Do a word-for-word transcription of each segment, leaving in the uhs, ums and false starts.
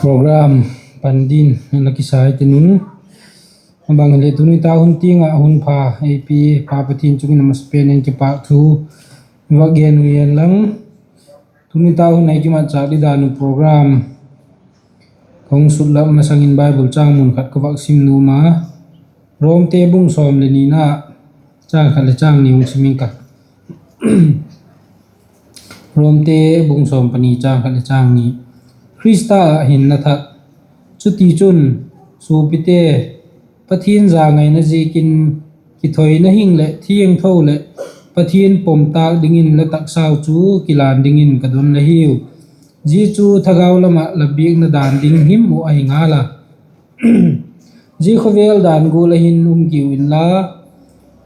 Program pan ding la kisa i tin un, a bang hileh tuni ta hun tiang ah hun pha ei pia Pa Pathian chung in a masapen in kipâk thu va gen uh en lang. Tuni ta hun ei kimatchâk ding dan uh program ka hung sut lak masang in Bible châng mun khat ka vak sim nuam a, Romte bung sawm leh nina, châng khat leh châng ni hung sim ing ka. Romte bung sawm pani, châng khat leh châng ni. Khrista ah hinna thak. Chutichun, suapite, Pathian zangaina ziakin kithoina hing leh thiangtho leh Pathian pomtâk dingin la taksau chu kilan dingin ka don la hiu. Zia chu thagau lam ah la biakna dan ding him uh ahi ngal a. Zia khawvel dan gual ah hin um kiu inla,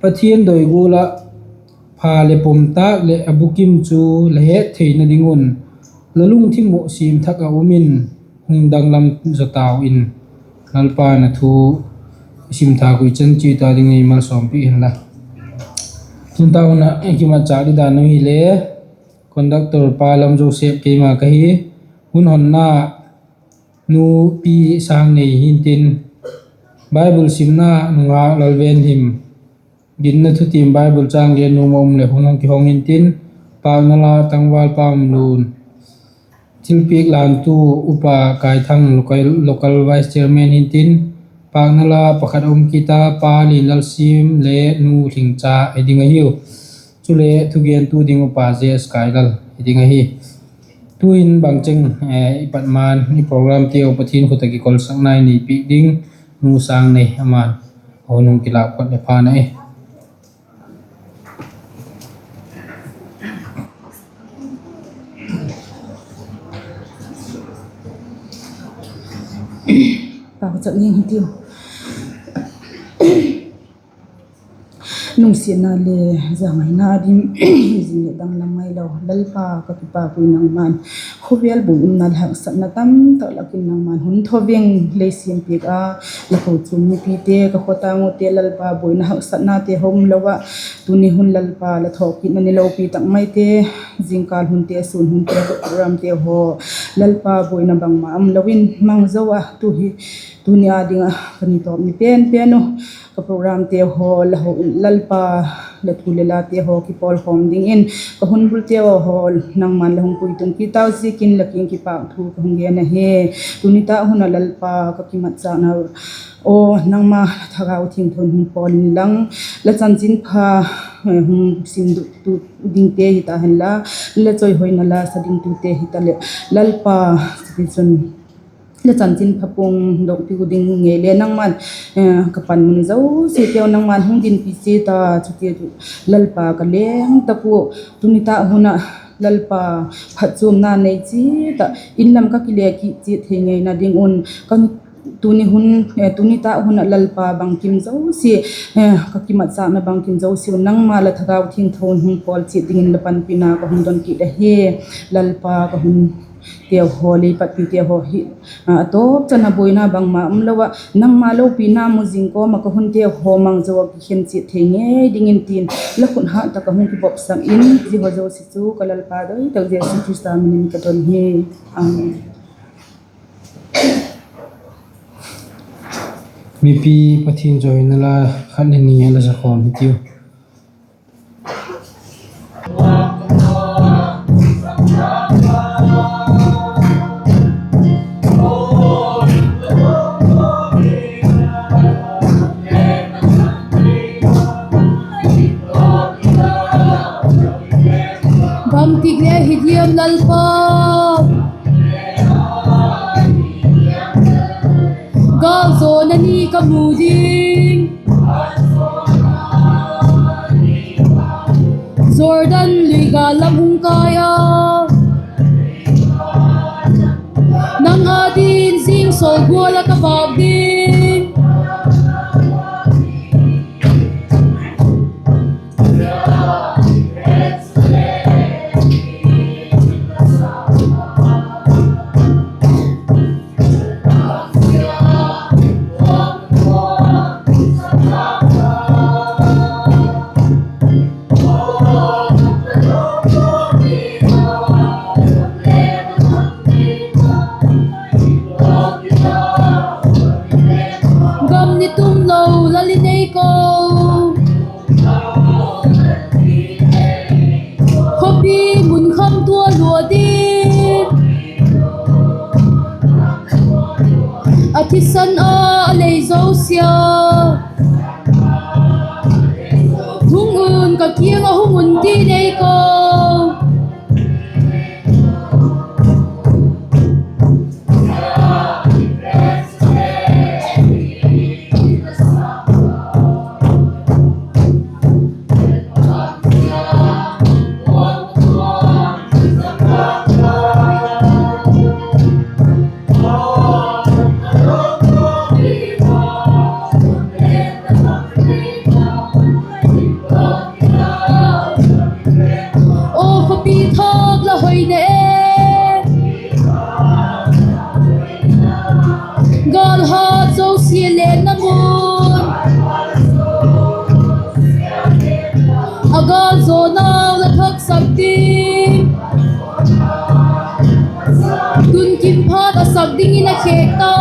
Pathian doi gual ah pha leh pomtâk leh a bukim chu la het theina ding un, la lungthim uh siam thak ah um in hung danglam zaw tau in. Lalpa'n a thu i sim thâk uh i chan chiat a ding ei malsawmpi hen la. Tuni ta hun ah i kimatchâk ding dan uh hile, conductor pa Lam Joseph keima ka hi. Hun honna Nu Pi Sangnei hintin, Bible simna nungak Lalvenhim, ginna thutiam Bible châng gen nuam a um leh hun hung kihong intin, pâkna la tangval Pau Minlun, thilpiak lantu Upa Kaithang, local, local vice chairman hintin, pâkna la pakhat a um kit a, Pa Lianlalsiam le Nu Lhingcha hi ding ahiu. Chule thugentu ding Upa J S Kailal hi ding ahi. Tu'hin bangcheng, eh, i pat man i programte uh Pathian khut ah kikolsakna i nei piak ding, Nu Sangnei, ama'n a hun hung kilâk phot leh pha na e. Pauchap ning hitiu. Lungsiatna le zangaina dim, zing leh danglam ngailo Lalpa, ka kipâk ui nangma'n khawvel bung umna leh haksatna tamtak lak in nangma'n hun tho veng lei siam piak a, la kochuam mipite, ka khawtâng ute Lalpa, buaina haksatnate hung um lo ah, tuni hun Lalpa la thawkitna ni lopi tak maite, zingkâl hunte, sûn hunte, ka programte haw Lalpa, buaina bangma um lo in mang zo a, tu hi, tuni â ding ah ka ni tawp ni pen pen uh, ka programte haw la ho, Lalpa, la thu le late haw kipawlkhawm dingin ka hun bulte haw nangma'n la hung puitung kit tau ziakin la kiang kipâk thu ka hung gen ahi. Tuni ta hun ah Lalpa, ka kimatchâkna aw nangma Thagau Thiangtho'n hung pawl inlang, la chanchinpha, eh, hung sim tu dingte hita henla, la chawihoina la sa dingtute hitaleh, Lalpa, chutichun la chanchinpha puang dok piu ding ngei le nangma'n, eh, ka panmun zosiateu nangma'n hung dinpi chiat a, chutia chu Lalpa, ka leng tak ua, tuni ta hun ah Lalpa, phatchuamna nei chiat ah in lam ka kile kit chiat thei ngeina ding un, ka tuni hun, eh, tuni ta hun ah Lalpa, bangkim zosia, eh, ka kimatchâkna bangkim zosia uh nangma la Thagau Thiangtho'n hung pawl chiat dingin la panpina ka hung don kit ahi. Lalpa, ka hun teu haw lei patpite haw hi, a, a tawp chan a buaina bangma um lo ah, nangma lopina mu zing kawm ah ka hun teu haw mang zo ah kikhen chiat thei ngei dingin tin, la khut hât tak ah hung kibopsak in, zia haw zosia chu ka Lalpa doi tak Jesu Khrista min in ka don hi. Amen. Mipi Pathian chawihoina la khat le ni a la za khawm hitiu. Bangtik le hi diam Lalpa, gâlzawna ni ka mu ding, Jordan lui gâl lam hung kai a, nang â dingin zing sawl gual ah ka vâk ding. kham tua lua ding, a thisan a lei zosia, hung un ka kiang ah hung un ti nei ko. Aw khawpi thak la hoi na e, gâl hat zosia lenna mun, a gâl zawnau la thaksak ding, tun kim phat a sak dingin a khêk ta.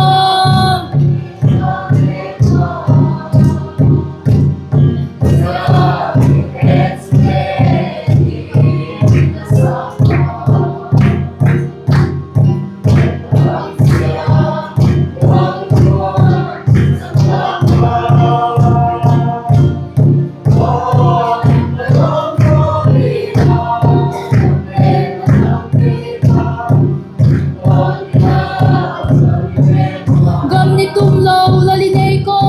Gam ni tum lo la li nei ko,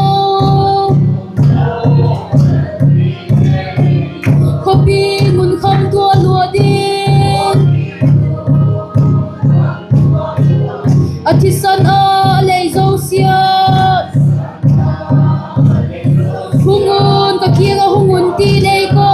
khawpi mun kham tua lua ding, a thisan a lei zosia, hung un ka kiang ah hung un ti nei ko.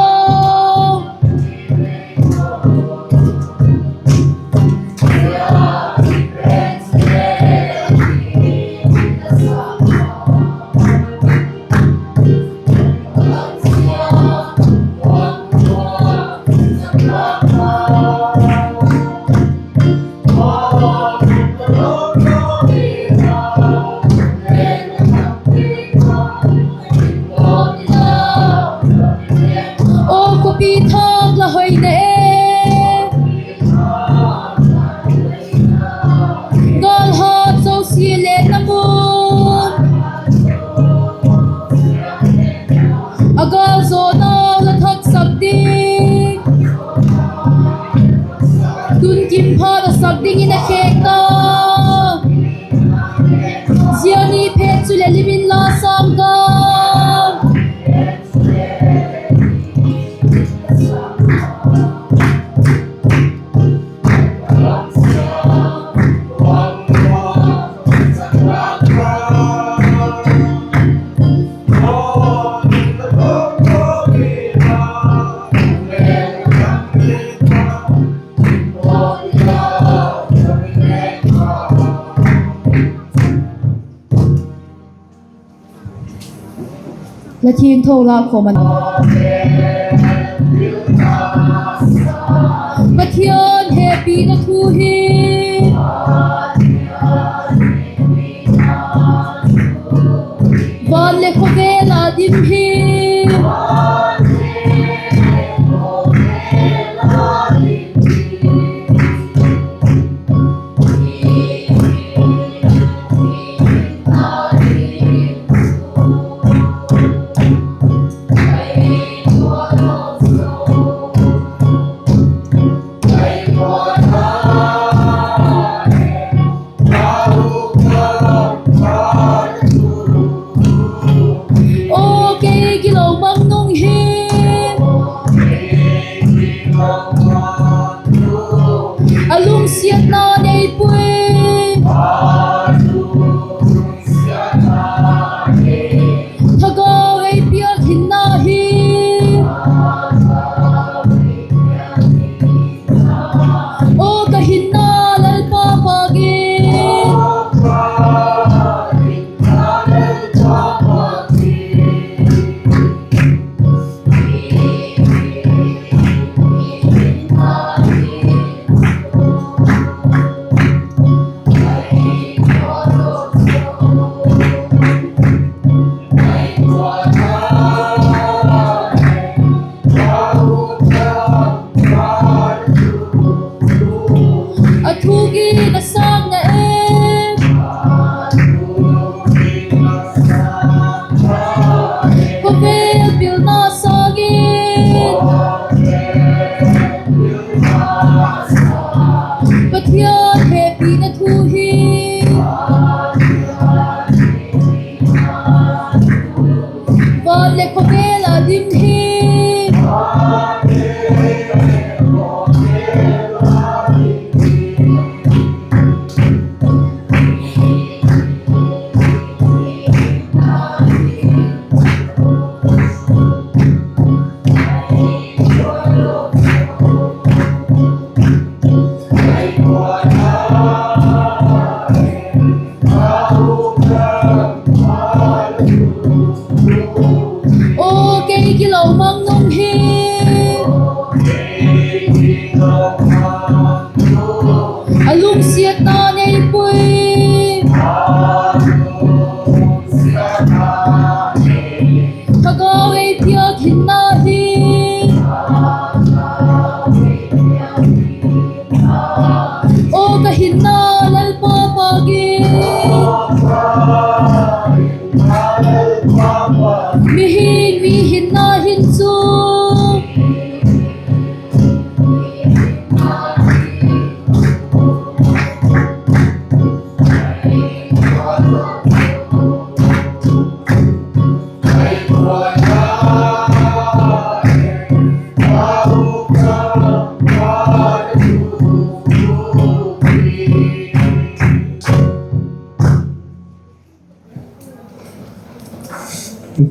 Aw khawpi thak la hoi na e, gâl hat zosia lenna mun, a gâl zawnau la thaksak ding, tun kim phat a sak dingin a khêk ta. Zia ni phet chuleh lim in la sâng ka. La thiangtho la khawm an. Pathian hepina thu hi van leh khawvel a dim hi.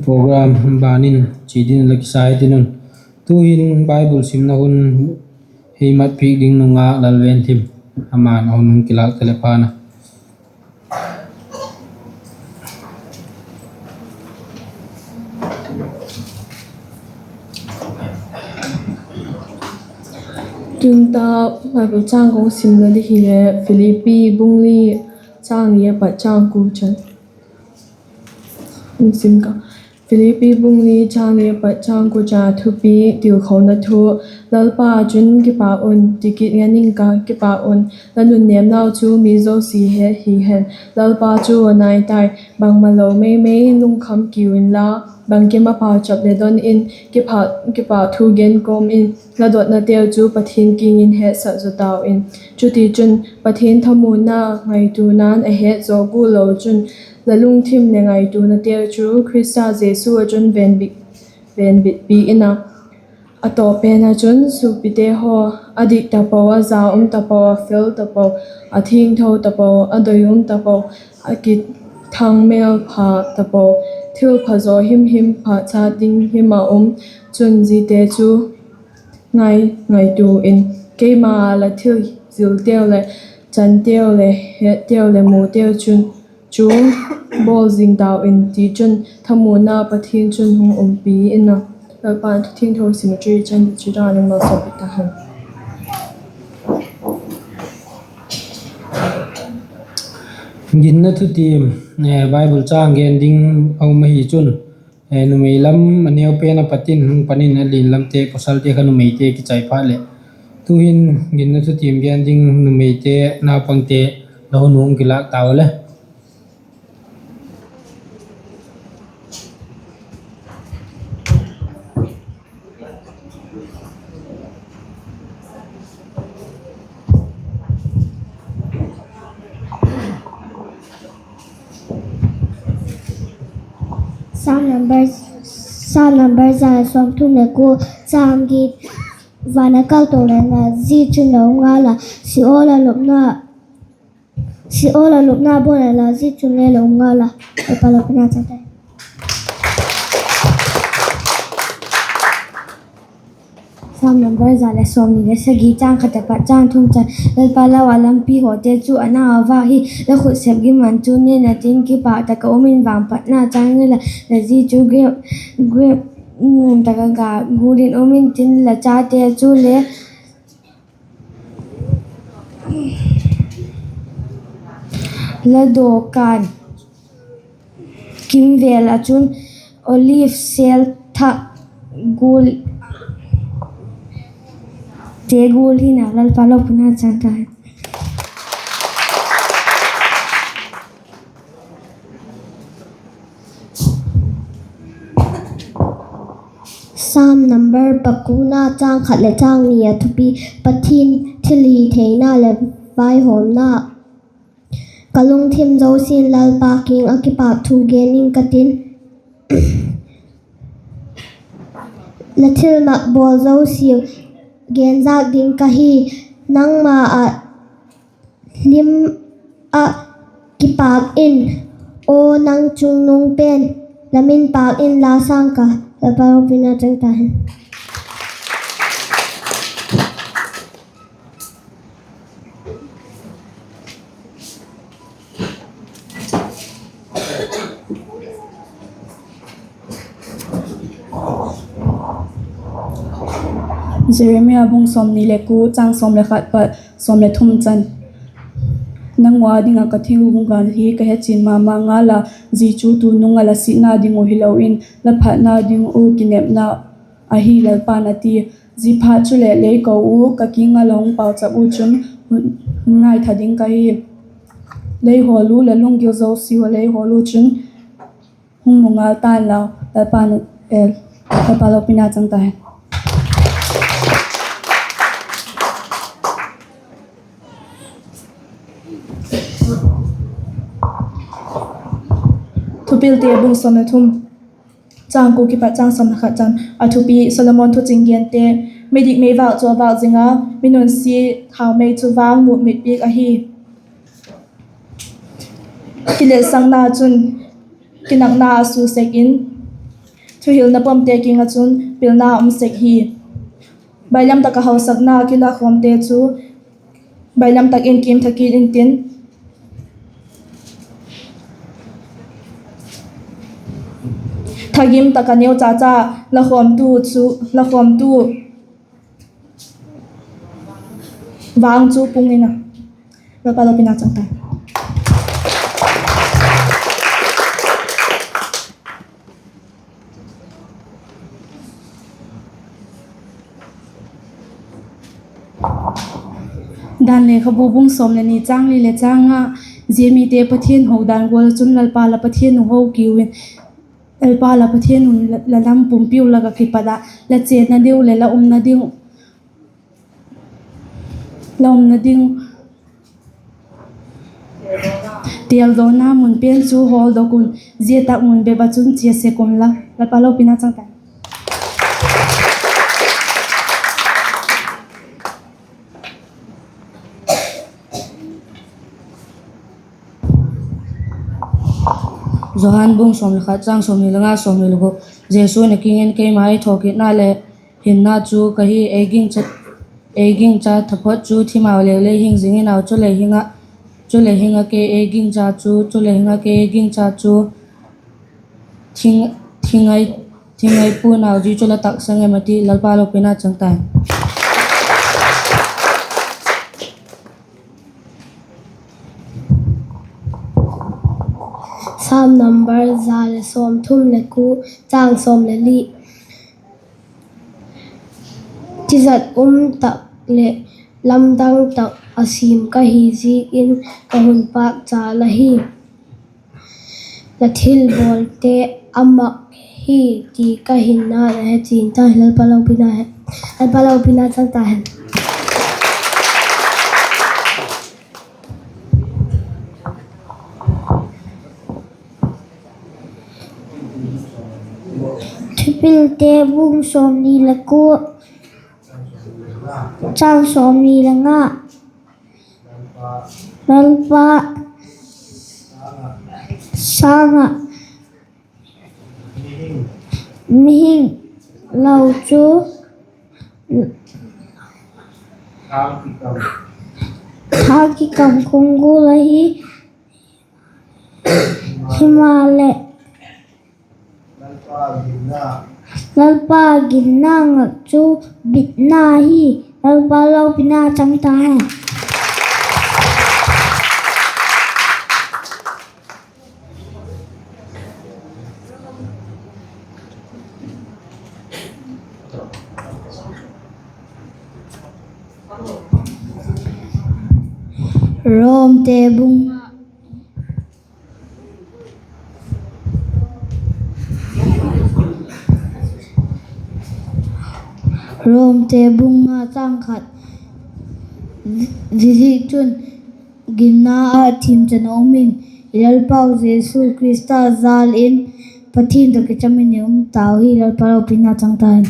Program ban in chi dingin la kisa hitin un. Tu'hin Bible simna hun hei mat piak ding nungak Lalventhim, ama'n a hun hung kilâk ta leh phan a. Tun ta Bible châng ka hung simna ding hileh Philippi bung li, châng ni a pat châng kua chan. Philippi bung li, châng ni a pat châng kua chan. Thupi: Tilkhona thu. Lalpa ah chun kipâk un, ti kit ngen ing ka, kipâk un. La nunnêmnau chu mi zosia het hi hen. Lalpa chu a nai tai. Bangmalo meimei lungkham kiu inla, bangkim ah pauchap leh don in, kipâk thu gen kawm in. La dotnateu chu Pathian kiang in hetsak zaw tau in. Chutichun, Pathian thamuna ngaituana'n a het zaw gual lo chun, la lungthim leh ngaituanateu chu Khrista Jesu ah chun venbit, venbit piak in a. A tawp pen ah chun, suapite haw, a dik tapo, a za um tapo, a fel tapo, a thiangtho tapo, a doi um tapo, a kithangmêl pha tapo, thil pha zaw himhim pha chat ding him a um chun, ziate chu ngai, ngaitua in. Keima la thil zilteu leh chanteu leh hetteu leh muteu chun chu bawl zing tau in. Tichun, thamuna Pathian chun hung umpi in a. Lalpa'n thu thiangtho sim chu i chan chu dan in malsawm ta hen. Ginna thutiam, eh, Bible châng gen ding a um ahi chun, eh, numei lam a neu pen a pat in hung pan in, a lian lamte pawsalte kha numeite kichai phat leh. Tu'hin ginna thutiam gen ding numeite, naupangte, la hun hung kilâk tau le. Psalm number, Psalm number za leh sawmthum leh kua, châng giat. Van a kalto leh la zi chun la um ngal a, Sheol a lupna, Sheol a lupna bawl leh la zi chun le la um ngal a. Lalpa lopina chang tai. Psalm number za leh sawmni leh sagi, châng khat a pat châng thum chan. Lalpa lau ah lampi hawte chu a nau a vâk hi. La khutsep gim an chu nen a tin, kipâk tak ah um in vangphatna chang inla, la zi chu grep, grep nuam tak ah ga gual in um intin, la chate chu le la dawkan kimvêl ah chun olive sêl thak gual, te gual hin a. Lalpa lopina chang tai. Psalm number pakua, châng khat leh châng ni a thupi: Pathian thilhitheina leh vaihawmna. Ka lungthim zosia'n Lalpa kiang ah kipâk thu gen ing ka tin, la thilmak bawl zosia gen zâk ding ka hi. Nangma ah lim ah kipâk in, aw nang chungnung pen, la min pâk inla sâng ka. Lalpa lopina chang ta hen. Jeremiah bung sawmni leh kua, châng sawm leh khat pat sawm leh thum chan. Nang ua ding ah ka thing gûk gan hi ka hechian ma ma ngal a, zia chu tu nung ah la sitna ding uh hilo in, la phatna ding uh kinepna ahi, Lalpa'n a ti. Zia phat chuleh lei ko u, ka kiang ah la hung pauchap u chun hun ngaitha ding ka hi. Lei hawl u, la lunggil zosia haw lei hawl u chun hung mu ngal ta'n lau. Lalpa, eh, Lalpa lopina chang ta hen. Thupilte bung sawm leh thum, châng kua kipat châng sawm leh khat chan. A thupi: Solomon thuching gente. Meidik meivâk chu a vâk zing a, mi nunsia thaumei chu vang mût mit piak ahi. Kiletsakna chun kinakna a su sek in, Thuhilna pomte kiang ah chun pilna um sek hi. Bailam tak ah hausakna kilakhawmte chu bailam tak in kiimtha kit intin, thagim tak ah neu chacha lakhawmtu chu, lakhawmtu vang chu pung in a, Lalpa lopina chang ta. Dan Lekhabu bung sawm le ni châng li leh châng nga, zia mite Pathian ho dan gual ah chun Lalpa la Pathian uh ho kiu in, Lalpa la Pathian un la, la lam pumpi uh lak ah kipat ah la chênna ding uh leh la umna ding, la umna ding têldawna mun pen chu hawldok un, zia tak mun bep ah chun chia sek unla, Lalpa lopina chang ta. Johan bung sawm le khat châng sawmni le nga, sawmni le guk. Jesu'n a kiang in, Keima ei thawkitna leh hinna chu ka hi. Ei gingcha, ei gingcha taphot chu thim au leu le hing zing in au, chuleh hing ah, chuleh hing ah kei ei gingcha chu, chuleh hing ah kei ei gingcha chu thing, thing ei, thing ei pua'n au, zia chu la taksang em a ti. Lalpa lopina chang ta. Sam number za le sawmthum le kua, châng sawm le li. Tizat um tak leh lamdang tak a siam ka hi ziakin ka hun pâkcha la hi. La thilbawlte a mak hi ti ka hinna la he chian ta hi. Lalpa lopina he, Lalpa lopina chang ta hen. Thupilte bung sawmni le kua, châng sawmni le nga. Lalpa sâng ah mihing lo chu thâng kikam khunggul ahi. Himaleh Lalpa ginna ngak chu bitna hi. Lalpa lopina chang ta hen. Romte bung Romte bung nga châng khat. Ziaziakchun, ginna ah thimchan a um in, i Lalpau Jesu Khrista jal in Pathian tawh kicham in i um tau hi. Lalpa lopina chang ta hen.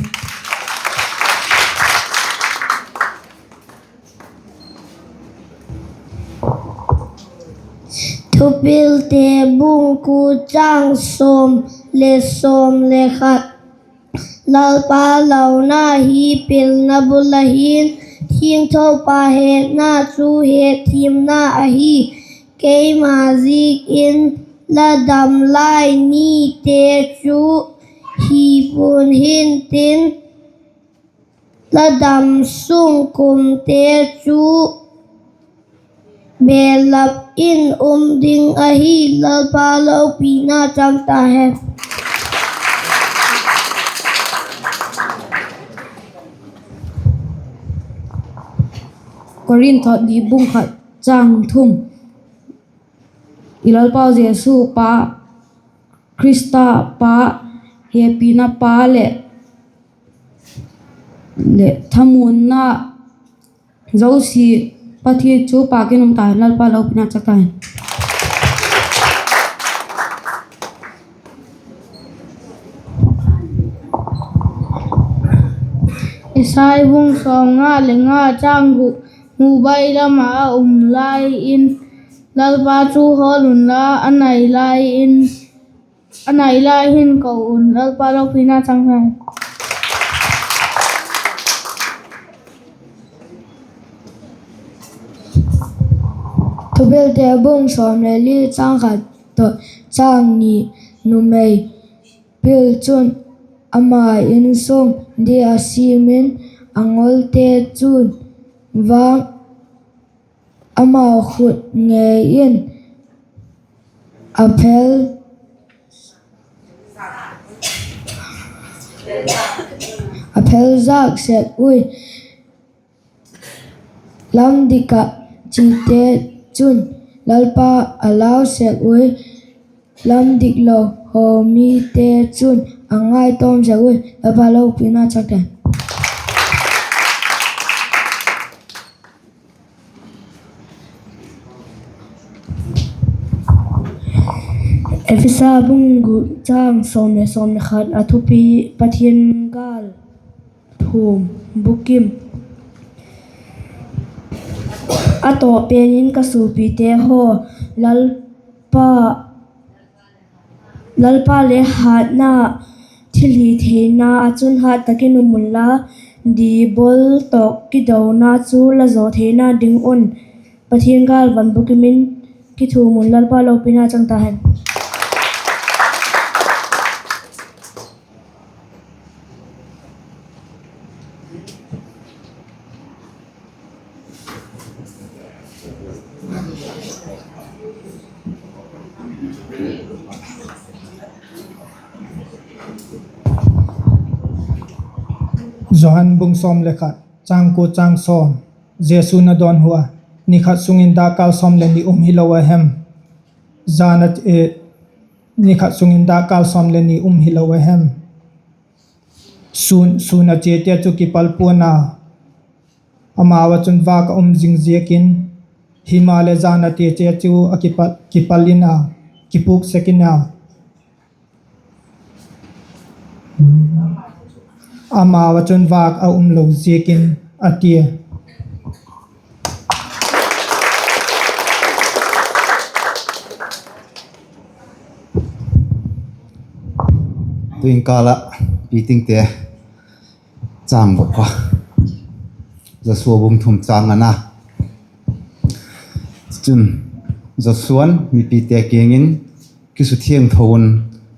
Thupilte bung kua châng sawm le sawm le khat. Lalpa lona hi pilna bul ahi'n, thiangthopa hetna chu hetthiamna ahi. Keima ziakin la dam lai nite chu hi pua'n hintin, la dam sung kumte chu belap in um ding ahi. Lalpa lopina chang ta hen. Korinth li bung khat châng thum. I Lalpau Jesu pa, Khrista pa, hepina pa leh, leh thamuanna zosia Pathian chu pâk in um ta hen. Lalpa lopina chang ta hen. Isai bung sawmnga leh nga châng guk. Mubai lam ah a um lai in, Lalpa chu hawl unla, a nai lai in A nai lai hin ko un, Lalpa lopina chang hen. Thupilte bung sawm le li chang khat tawh chang ni. Numei pil chun ama insung dia siam in, a ngolte chun vang amau khut ngei in a phel, a phel zak set ui. Lam dik ah chite chun Lalpa a lau set ui, lam dik lo haw mite chun a ngaitawm set ui. Lalpa lopina chang hen. Ephesa bung guk chang sawm le sawm le khat, a thupi: Pathian gâl phum bukim. A tawp pen in ka suapite haw, Lalpa, Lalpa le hatna thilhitheina ah chun hat tak in um unla, dibol tawh kidona chu la zaw theina ding un Pathian gâl van bukim in kithum un. Lalpa lopina chang ta hen. Johan bung sawm le khat, chang kua chang sawm. Jesu'n a dawnhu a, Ni khat sung in dakkal sawm leh ni um hilo a hem? Jan a, ni khat sung in dakkal sawm leh ni um hilo a hem? Sûn, sûn a chiate chu kipal pua'n a, amau ah chun vâk a um zing ziakin; himaleh, jan a chiate chu a kipal, kipal in a, kipûk sek in a, amau ah chun vâk a um lo ziakin, a tia. Tu'hin kâl ah pitingte chang bawk a, Joshua bung thum chang ngana. Chun, Joshua'n mipite kiang in, Kisuthiangtho un,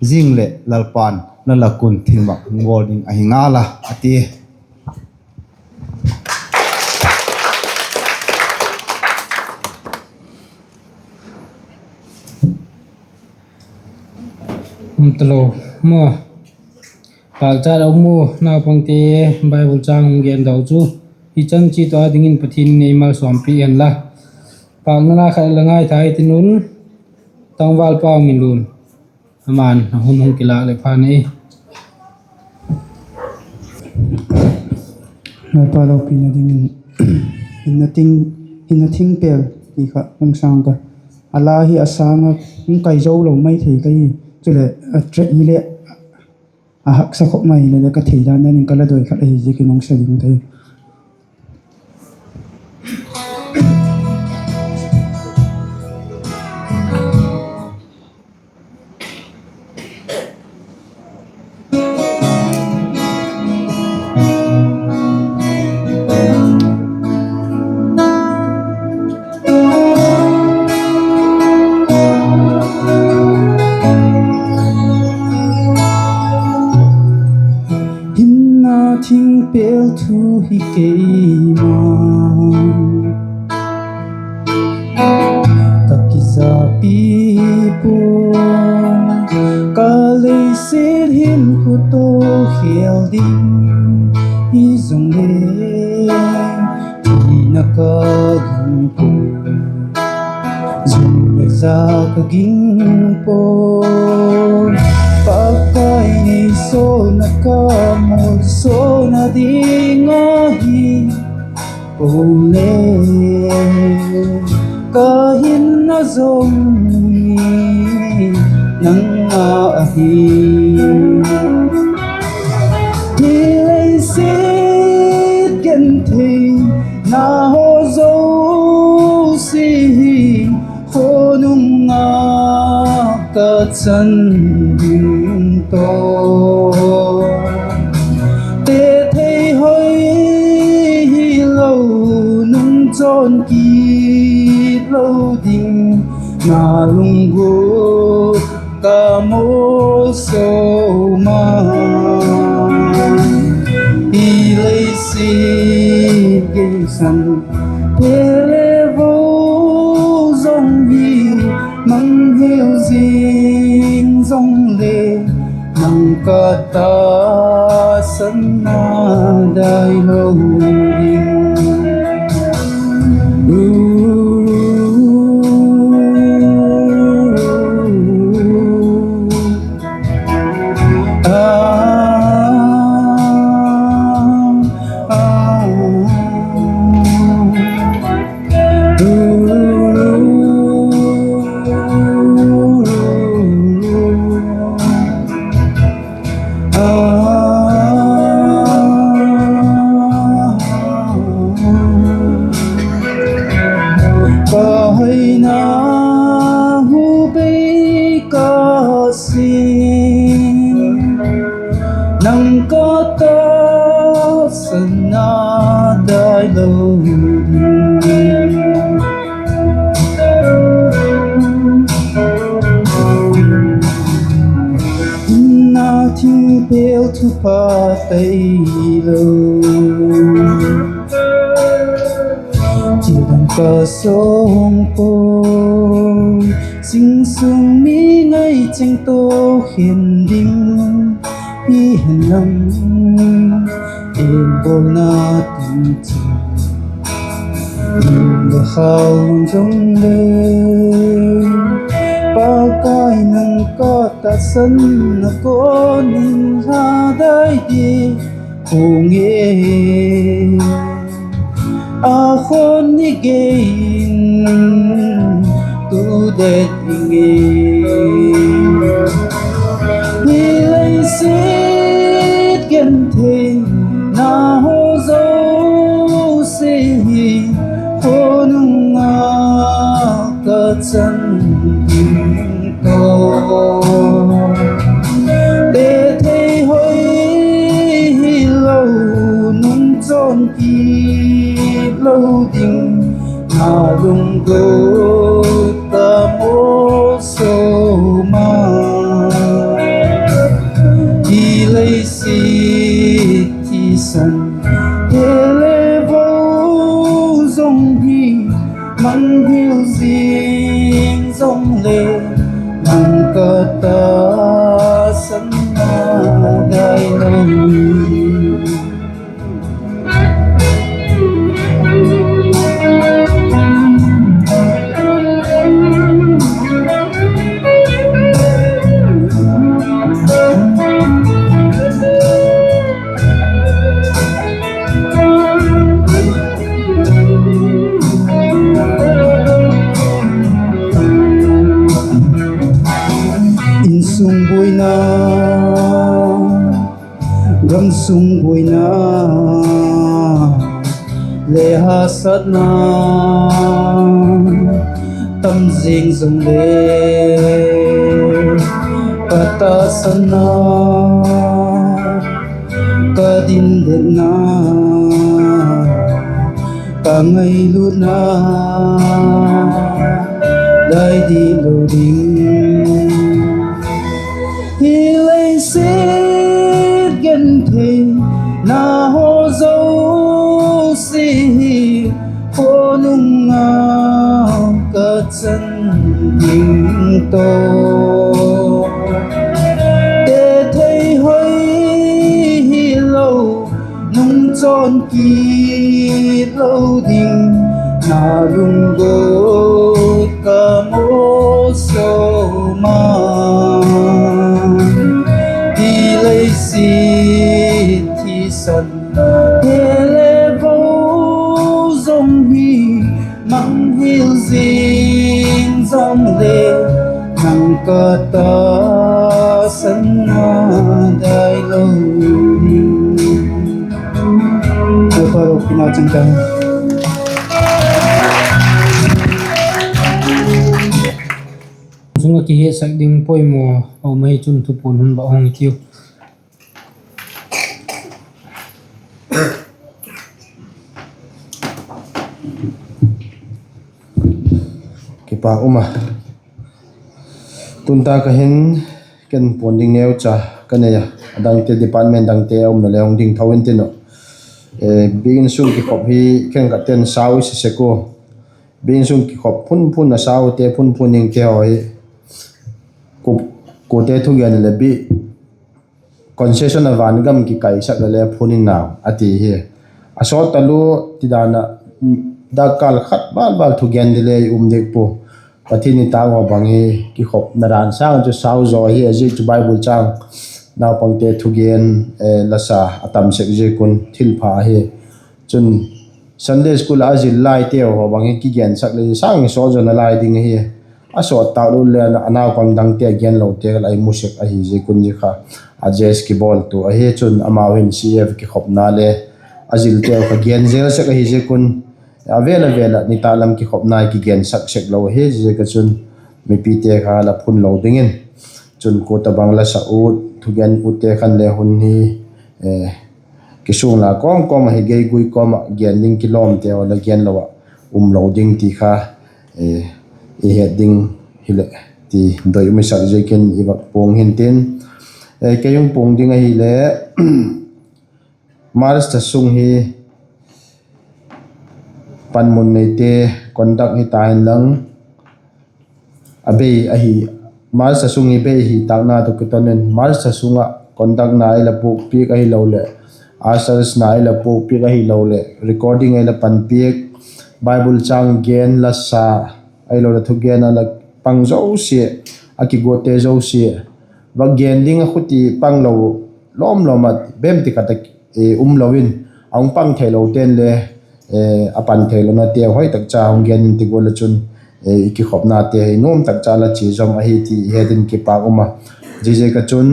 zing leh Lalpa'n la lak un thilmak hung bawl ding ahi ngal a, a ti. Um talo maw? Pâkchat a um u naupangte, Bible chang hung gen dau chu i chan chiat ua dingin Pathian in ei malsawmpi hen la. Pâkna la khat la ngaitha i tin un, tangval pau min lun, ama'n a hun hung kilâk leh phan ei. Lalpa lopina dingin, hinna thingpêl ti kha hung sâng ka, a la hi a sâng a, hung kai zo lo mai thei ka hi. Chuleh a track hileh a haksa khop mai hileh le ka thei dan dan in ka la doi khat ahi ziakin hung sa ding ka hi. Hinna thingpêl thu hi keima ka kizapi pua, ka leiset hin khut a khêl ding hi zong le, thina ka ging pua, zu le za ka ging pua, Pakai nei sawlna ka malsawmna ding ahi. Pau le ka hinna zong nang â ahi. Hi leiset gentheina haw zosia hi khua nung ah ka chan to, tethei hoi hilo, nung chawn kit lo ding, na lunggut ka mawsaw ma. I leisit geisan, he le vo zong hi, mang hiu zing zong le, nang ka tahsanna dai lo ding. Pahaina hu bei ka sin, nang ka tahsanna dai lo ding. Na thingpel thupha tailo, thil dang ka sawng puai. Sing sung mi ngai cheng to khen ding hi hen lam, ei bawlna tin chin, la khau zong le, Pakai nang ka tahsanna kon in la dai di, kung e, a khon ni gei in tu det ding e. Hi leisit gentheina haw zosia hi, khua nung ah ka chan ding to, tethei hoi hilo, nung chawn kit lo ding, na lunggut ka mawsaw ma. Hi leisit thisan, he le vo zong hi, mang hiu zing zong le, nang ka tahsanna dai lo. Insung buaina, gamsung buaina, le hâlsatna tam zing zong le, ka tahsanna, ka dindetna, ka ngailutna dai di lo ding. Hi leisit gentheina haw zosia hi, khua nung ah ka chan ding to, tethei hoi hilo, nung chawn kit lo ding, na lunggut ka mawsaw ma. Hi leisit thisan, he le vo zong hi, mang hiu zing zong le, nang ka tahsanna dai lo ding. Lalpa ropina chang ta. sung ah kihiatsak ding poimaw a um ahi chun thupuan hun bak hung i tiu. Kipak um a. Tun tak ah hin ken puan ding neucha ka nei a, a dangte department dangte a umna le hung ding tho intin uh. Biakin sung kikhop hi khenkhat ten sau i sa sek ua. Biakin sung kikhop phunphun a saute phunphun dingte haw hi kuate thugen leh bi concession a van gam kikaisak le le phun in nau a ti hi. A sawt talua ti dan ah, dakkal khat val val thugen di le i um dik pua. Pathian i tâk haw bang hi kikhopna dan sâng chu sau zaw hi a, zia chu Bible châng, naupangte thugen, lasa a tam sek ziak un thilpha ahi. Chun Sunday school ah a zil laiteu haw bang hi kigensak le sâng sawt zaw nalai ding ahi. A sawt tâk lut le a naupang dangte a genlote kha la i mu sek ahi ziak un zia kha adjust kibawltu ahi. Chun amau hin C F kikhopna le a zilteu kha gen zel sek ahi ziak un, a vêl a vêl ah nitâk lam kikhopna kigensak sek lo ahi ziak a chun mipite kha la phun lo dingin, chun kuate bang lasa ut thugen utte khan le hun hi kisung la kawm kawm ahi, geigui kawm ah gen ding kilawmte haw la genlo ah um lo ding ti kha i het ding hileh ti doi um i sak ziakin i vak puang hintin, kei hung puang ding ahile March tha sung hi panmun neite conduct hita inlang, a bei ahi, March tha sung hi bei hi tâkna tawh kiton in March tha sung ah conductna ei la puakpiak ahiloleh ushersna ei la puakpiak ahiloleh recording ei la panpiak, Bible châng gen, lasa ahiloleh thugen a la pang zosia, a kiguatte zosia, vak gen ding a khuti pang lo lawm lawm ah bemti khat a um lo in, a hung pang theilote'n le a pan theilonateu hoi tak cha hung gen in ti gual ah chun i kikhopnate hi nuam tak cha la chia zawm ahi ti i het in kipak um a. Ziaziak a chun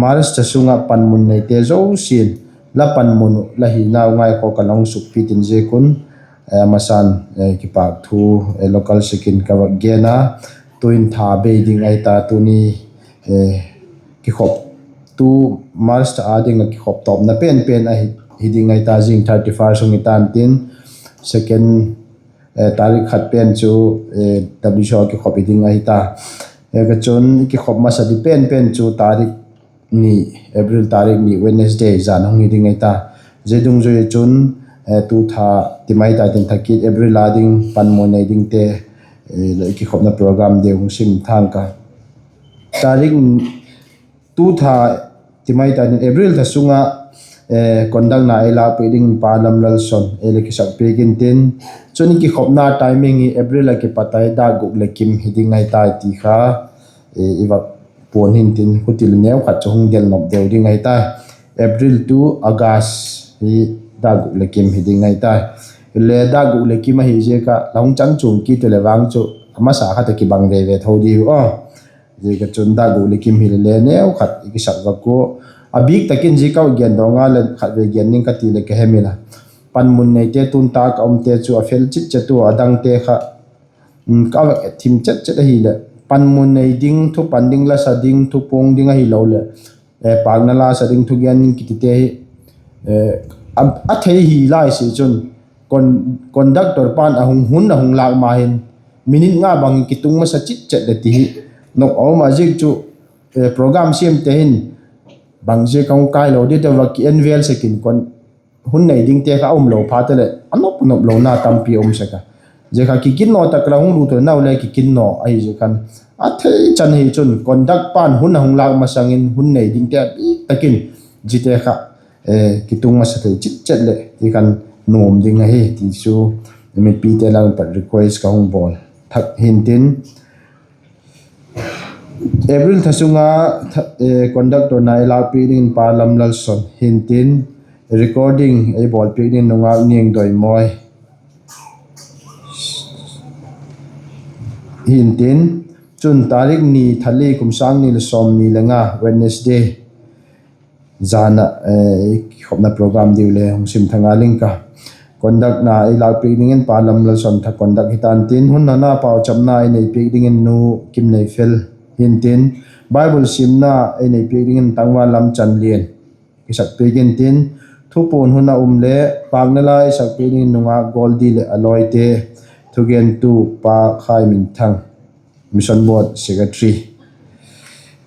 March tha sung ah panmun neite zosia'n la panmun uh la hinau ngaikhawk a la hung sukpiak in ziak un, a masa'n kipak thu local sek in ka vak gen a, tuin tha bei ding ahi ta, tuni kikhop, tu March tha â ding ah kikhop tawpna pen pen ahi, hi ding ahi ta, zing thirty first hung hi ta'n tin, second, tarik khat pen chu W C O a kikhop hi ding ahi ta. Ka chun kikhop masa di pen pen chu tarik ni, April tarik ni Wednesday zan hung hi ding ahi ta. Zia dungzui a chun tu tha ti mai ta tin, tha kit April â ding panmun nei dingte leh kikhopna program deu hung sim thang ka. Tarik, tu tha ti mai ta tin April tha sung ah conductna ei lâkpiak ding pa Lamlalson ei la kisakpiak intin, chun kikhopna timing hi April a kipat a dâk guk leh kim hi ding ahi tai ti kha i vak puan hintin, khuti leh neu khat chu hung del nop deu ding ahi tai. April tu August hi dâk guk leh kim hi ding ahi tai. Le dâk guk leh kim ahi ziak ah la hung chan chuang kit u leh vang chu a masa khat a kibang veve tho diu a. Ziak a chun dâk guk leh kim hile le neu khat i kisak vak ua. A bik tak in zia ka gen dawng a leh khatvei gen ding ka ti leh ka hem inla, panmun neite tun tak a umte chu a fel chit chet ua, a dangte kha ka vak et thim chet chet ahileh, panmun nei ding, thupan ding, lasa ding, thupuang ding ahiloleh pâkna lasa ding, thugen ding kitite hi a thei hi lai si chun, conductor pa'n a hung, hun a hung lâk ma hin minute nga bang kitung masa chit chet leh ti hi nop a um a. Ziak chu program siamte hin bangziak a hung kai lo di te va ki en vel sek in, hun nei dingte kha a um lo phat leh a nop nop lona tampi a um sek a. Zia kha kikin naw tak la hung lut u nau le kikin naw ahi ziak khan, a thei chan hi chun conduct pa'n hun a hung lâk masang in hun nei dingte a bik tak in ziate kha kitung masa thei chit chet leh ti khan nuam ding ahi ti chu mipite lam pat request ka hung bawl thak hintin. April tha sung a conductorna ei lâkpiak dingin pa Lamlalson hintin, recording ei bawlpiak dingin nungâk Niangdoimawi hintin, chun tarik ni, tha li, kum sâng ni leh sawmni le nga, Wednesday zan ah kikhopna program diu le hung sim thang a ling ka. Conductna ei lâkpiak dingin Pa Lamlalsawm Thak conduct hi ta'n tin, hun honna pauchapna ei neipiak dingin Nu Kimneifel hintin, Bible simna ei neipiak dingin Tangval Lamchanlian kisakpiak intin, thupuan hun a um le pâkna la ei sakpiak dingin nungâk Goldi leh a lawite, thugentu Pa Khaiminthang, Mission Board Secretary.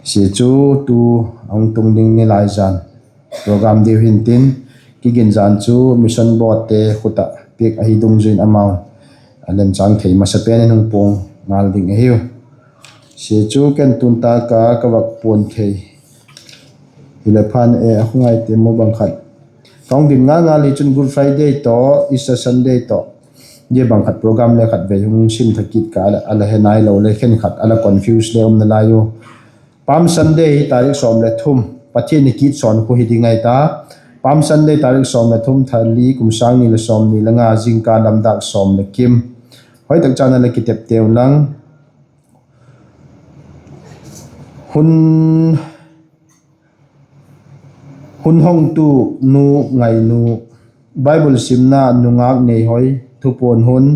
Zia chu tu a hung tung ding Nilaizan program diu hintin, kiginzan chu Mission Boardte khut ah piak ahi dungzui in amau a lemchâng thei masa pen in hung puang ngal ding ahiu. Zia chu ken tun tâk a ka vak puan thei hile phan e, a khungai te maw bang khat ka hung dim ngal ngal hi chun Good Friday tawh Easter Sunday tawh, zia bang khat program le khatvei hung sim tha kit ka, a la he nailo le khenkhat a la confuse le um nalai u. Palm Sunday hi tarik sawm le thum, Pathian ni kit sawn khu hi ding ahi ta. Palm Sunday tarik sawm le thum, tha li, kum sâng ni leh sawmni le nga, zingkal lam dâk sawm leh kim. Hoi tak chan a la kitepte unlang, hun hun hongtu Nu Ngainu, Bible simna nungâk Neihoi, thupuan hun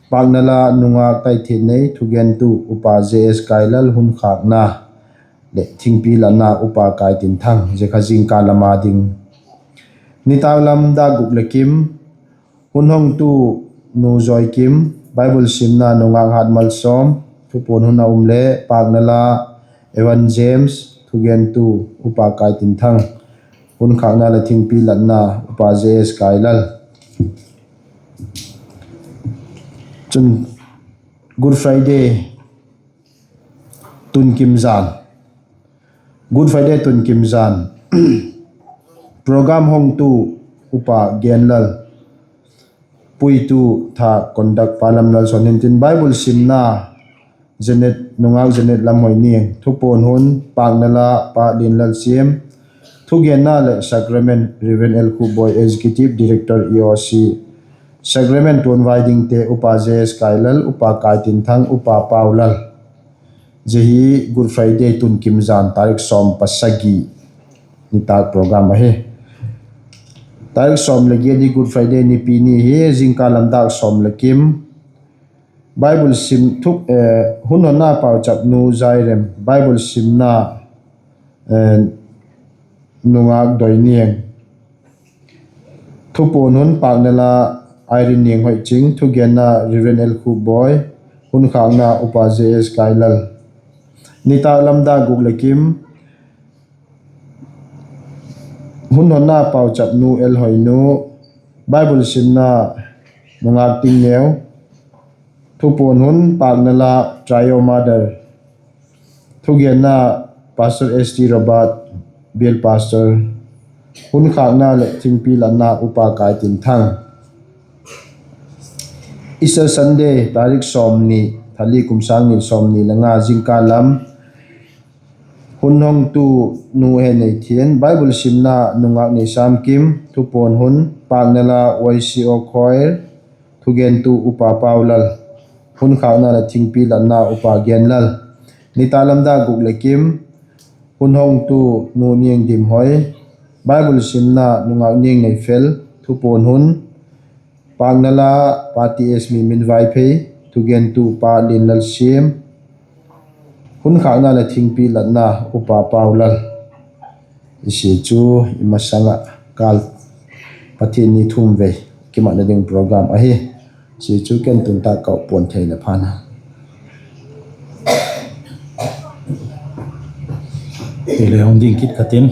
pâkna la nungâk Taithiannei, thugentu Upa J S Kailal, hun khâkna leh thingpi latna Upa Kaitinthang, zia kha zingkal lam a ding. Nitâk lam dâk guk leh kim, hun hongtu Nu Zoikim, Bible simna nungâk Hatmalsawm, thupuan hun a um le pâkna la Evan James, thugentu Upa Kaitinthang, hun khâkna leh thingpi latna Upa J S Kailal. Chun Good Friday tun kim zan, Good Friday tun kim zan program hongtu Upa Genlal, puitu tha conduct Pa Lamlalsawm hintin, Bible simna Janet, nungâk Janet Lamhoiniang, thupuan hun pâkna la Pa Lianlalsiam, thugenna leh sacrament Reverend L Khupboi, Executive Director E O C, sacrament tuanvai dingte Upa J S Kailal, Upa Kaitinthang, Upa Paulal. Zia hi Good Friday tun kim zan tarik sawm pasagi nitâk program ahi. Tarik sawm leh giat hi Good Friday nipi ni hi, zingkal lam dâk sawm leh kim. Bible sim thuk, hun honna pauchap Nu Zairem, Bible simna nungâk Doiniang, thupuan hun pâkna la Irene Nianghoiching, thugenna Reverend L Khupboi, hun khâkna Upa J S Kailal. Nitâk lam dâk guk leh kim, hun honna pauchap Nu L Hoinu, Bible simna nungâk Tingneu, thupuan hun pâkna la Trio Mother, thugenna Pastor S T Robert, bial pastor, hun khâkna leh thingpi latna Upa Kaitinthang. Easter Sunday tarik sawmni, tha li, kum sâng ni sawmni le nga, zingkal lam, hun hongtu Nu Heneithian, Bible simna nungâk Neisâmkim, thupuan hun pâkna la Y C O Choir, thugentu Upa Paulal, hun khâkna leh thingpi latna Upa Genlal. Nitâk lam dâk guk leh kim, hun hongtu Nu Niangdimhoi, Bible simna nungâk Niangneifel, thupuan hun pâkna la Pa T S Miminvaiphei, thugentu Pa Lianlalsiam, hun khâkna leh thingpi latna Upa Paulal. Zia chu i masang ah kâl Pathian ni thum vei kimatna ding program ahi. Zia chu ken tun tâk ka puan thei leh phan a. Hile hung ding kit ka tin,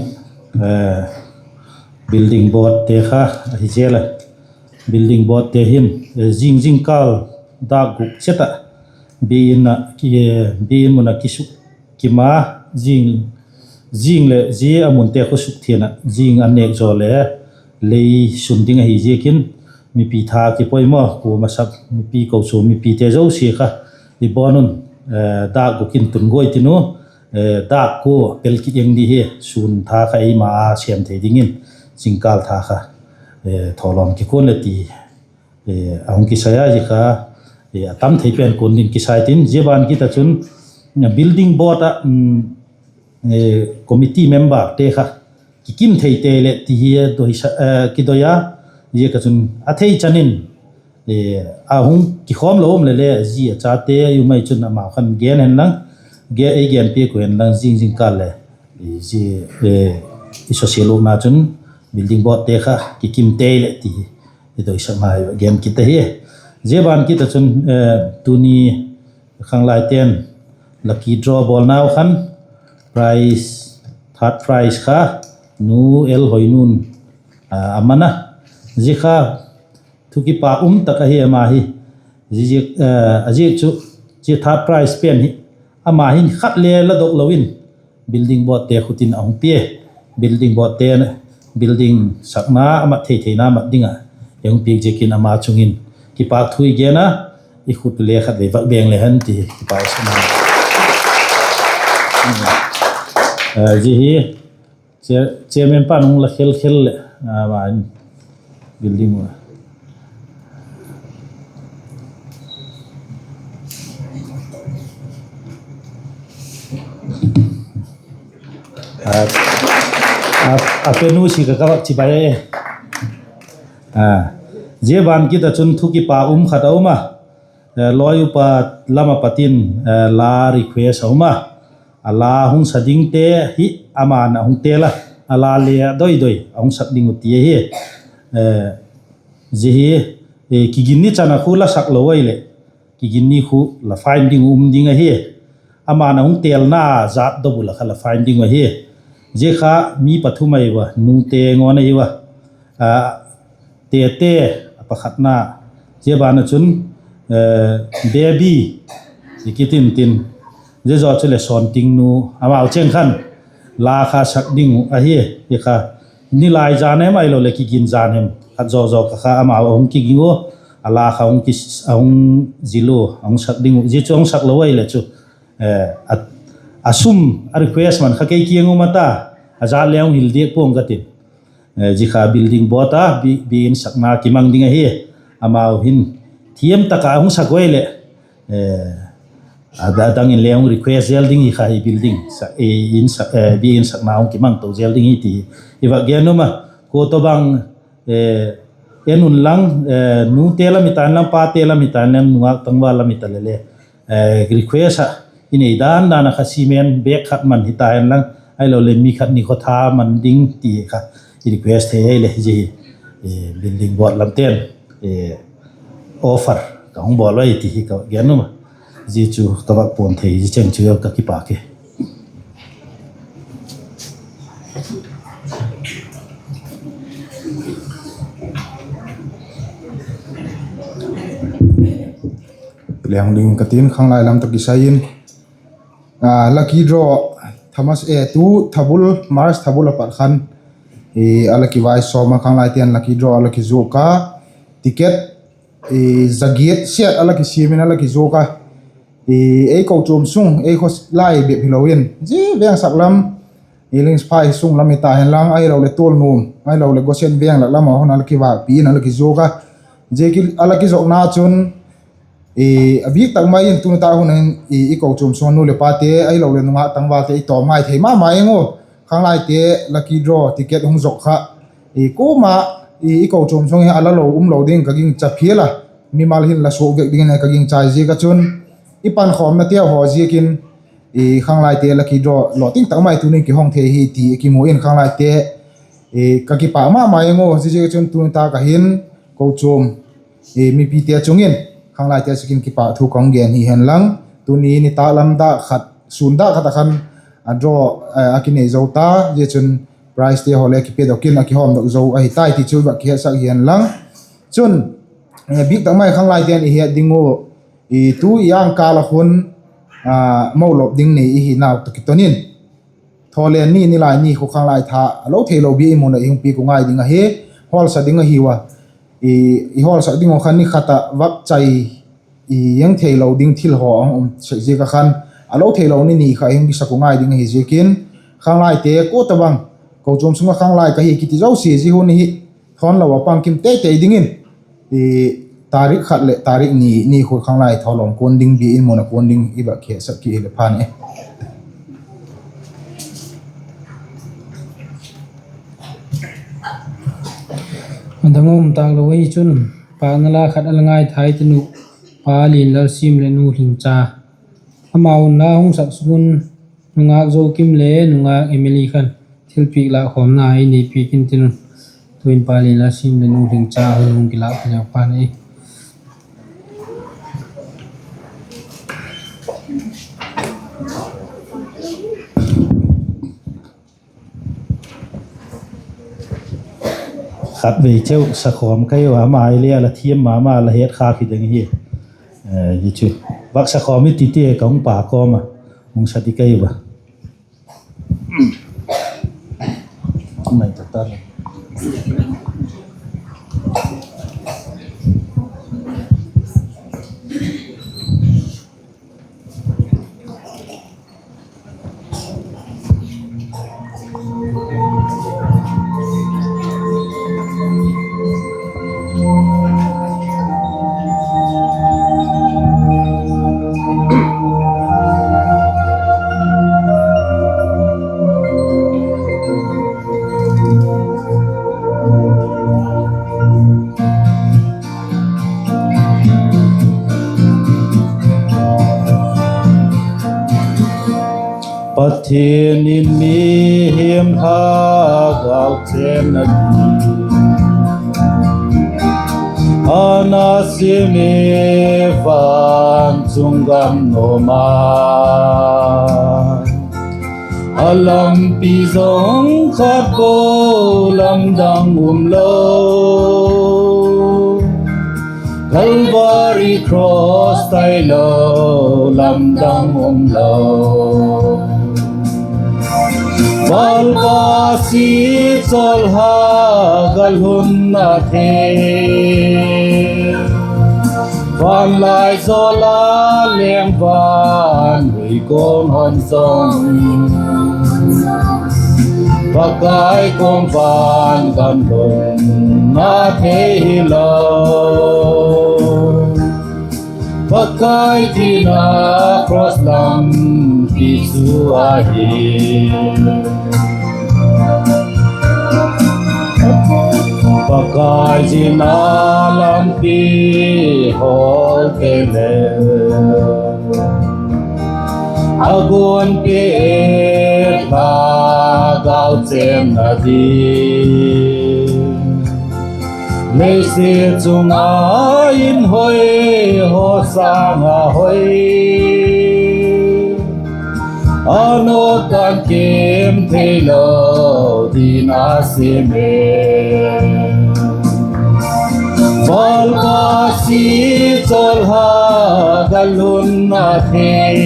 building boardte kha ahi zel a. Building boardte hin, zing zingkal dâk guk chet ah biakin mun ah kisuk kim a, zing leh zia a munte khawsuk thian ah zing a nêk zaw le lei sun ding ahi ziakin, mipi tha kipoimaw, kuama sak mipi kochuam mipite zosia kha i bawn un, dâk guk in tun guai tin u, dâk kua pel kit eng di hi, sûn tha kha eima a sêm thei dingin, zingkâl tha kha thawlawm kikuan le ti a hung kisai a, zia kha a tam thei pen kuan din kisai tin, zia ban kit ah chun building board ah committee memberte kha kikim thei tei leh ti hi kidoi a, Ziak a chun a thei chan in, a hung kikhawm lo um leh le zi a chate um ai chun amau khan gen hen lang, ei genpiak uh hen lang, zing zingkal leh zia i social workna chun building boardte kha kikim tei leh ti hi i doisakna i gen kit ahi. Zia ban kit ah chun tuni khanglaite'n lucky draw bawlnau khan prize, third prize kha Nu L Hoinun a man a. Zia kha thu kipak um tak ahi ama hi. A ziak chu, zia third prize pen hi ama hin khat le la dok lo in building boardte khut in a hung pia. Building boardte building sakna a mat thei theina mat ding ah ei hung piak ziakin ama chung in kipakthu i gen a, i khut le khatvei vak beng le hen ti kipak i sa a. Zia hi chairman pa'n hung la khel khel leh, ama in building u a pe nu si ka ka vak chibai e. Zia ban kit ah chun thu kipak um khat a um a, lawi upa lam a pat in la request a um a, a la hung sa dingte hi ama'n a hung tel a, a la le a doi doi a hung sak ding uh ti ahi. Zia hi kiginni chan a khu la sak lo ahileh kiginni khu la fine ding uh um ding ahi. Ama'n a hung telna zat dawbul ah kha la fine ding uh ahi. Zia kha mi pathum ahi ua, nute ngawn ahi ua. Tete a pakhatna, zia ban ah chun Baby i kitin tin, zia zaw chuleh Sawntingnu, amau cheng khan la kha sak ding uh ahi. Hi kha nilai zan hem ahiloleh kigin zan hem khat zaw zaw kha kha amau a hung kiging ua, a la kha a hung zil ua, a hung sak ding uh. Zia chu a hung sak lo ahileh chu a sum, a request man kha kei kiang um a ta, a zat le hung hil diak pua'ng ka tin. Zia kha building board a biakin sakna kimang ding ahi. Amau hin thiam tak ah a hung sak ua leh a dang in le hung request zel ding hi kha, biakin sakna hung kimang to zel ding hi ti i vak gen um a. Kua tawhbang en unlang, nute lam hita inlang, pate lam hita inlang, nungak tangval lam hita leh le request ah i nei dan dan ah kha cement bag khat man hita inlang, ahiloleh mi khat ni khawtha man ding ti kha i request thei ahileh zia hi building board lamte'n offer ka hung bawl ui ti hi ka gen um a. Zia chu ka vak puan thei, zia cheng chu ka kipak e. Leng ding ka tin, khanglai lam tawh kisai in lucky draw, Thomas e tu thabul, March thabul a pat khan a la kivai sawm a, khanglaite'n lucky draw a la kizuak a, ticket za giat siat a la kisiam in a la kizuak a. Ei kochuam sung, ei khaw lai bep hilo in zia veng sak lam, Liangphai sung lam hita henlang, ahiloleh Tualnuam ahiloleh Goshen veng lak lam a hun a la kivakpi in a la kizuak a. Zia a la kizuakna chun a bik tak mai in tuni tak hun in i kochuam sung nu leh pate ahiloleh nungak tangvalte i tawm ngai thei ma ma ing u. Khanglaite lucky draw ticket hung zuak kha, kuama i kochuam sung hi a la lo um lo ding ka gingcha phial a, mimal hin la suak vek dingin ka gingchai ziak a chun, i pankhawmnate haw ziakin khanglaite lucky draw lawting tak mai tuni kihong thei hi ti kimu in khanglaite ka kipak ma ma ing u. Ziaziak a chun tuni tak a hin kochuam mipite chung in khanglaite ziakin kipakthu ka hung gen hi henlang, tuni nitâk lam dak khat, sûn dak khat a khan a draw a kinei zo ta, zia chun pricete haw le kipedok in a kihawmdok zo ahi tai ti chu i vak kihetsak hi henlang. Chun bik tak mai khanglaite'n i het ding u, tu i ângkâl ah khun mo lop ding nei i hinau tawh kiton in, Thawlen ni, Nilai ni khu khanglai tha a lo theilo bia i mun ah i hung piak u ngai ding ahi. Hawlsa ding ahi ua, i hawlsak ding uh khan ni khat ah vak chai, i heng theilo ding thil haw a hung um sek ziak a khan, a lo theilo ni ni kha i hung kisak u ngai ding ahi ziakin, khanglaite kua tawhbang kochuam sung ah khanglai ka hi kiti zosia zia hun hi thawn lo a pang kim tei tei dingin, tarik khat leh tarik ni ni khu khanglai thawlawm kuan ding, bia in mun ah kuan ding i vak kihetsak kit hile phan e. A dang um tâk lo ahi chun, pâkna la khat a la ngaithai tin uh, Pa Lianlalsiam leh Nu Lhingcha. Amau'n la hung sak suk un, nungâk Zokim le nungâk Emily khan thilpiak lâkkhawmna ei nei piak intin un. Tu'in Pa Lianlalsiam leh Nu Lhingcha hun hung kilâk pha leu pan ei. Khatvei cheu sakhawm ka hi ua, ama i le a la thiam ma ma la het kha khi ding hi. Hi chu, vak sakhawm i ti ti ka hung pa kawm a, hung sa ti ka hi ua. Pathian in mihing thagau chênna ding a na siam e, van chung gam nuam a, a lampi zawng khat po lamdang um lo. Calvary cross tailo lamdang um lo. Lalpa si chawlhak a lhunna thei, vanlai zawl a leng van hui kuang hon zong, Pakai kuang van gam lhunna thei hilo. Pakai tina cross lampi chu ahi. Pakai tina lampi hawlte le a guanpi thagau chênna ding, leisiat chung a in hoi haw sâng a hoi, a nawt dan kem theilo ding a siam e. Lalpa si chawlhak a lhunna thei,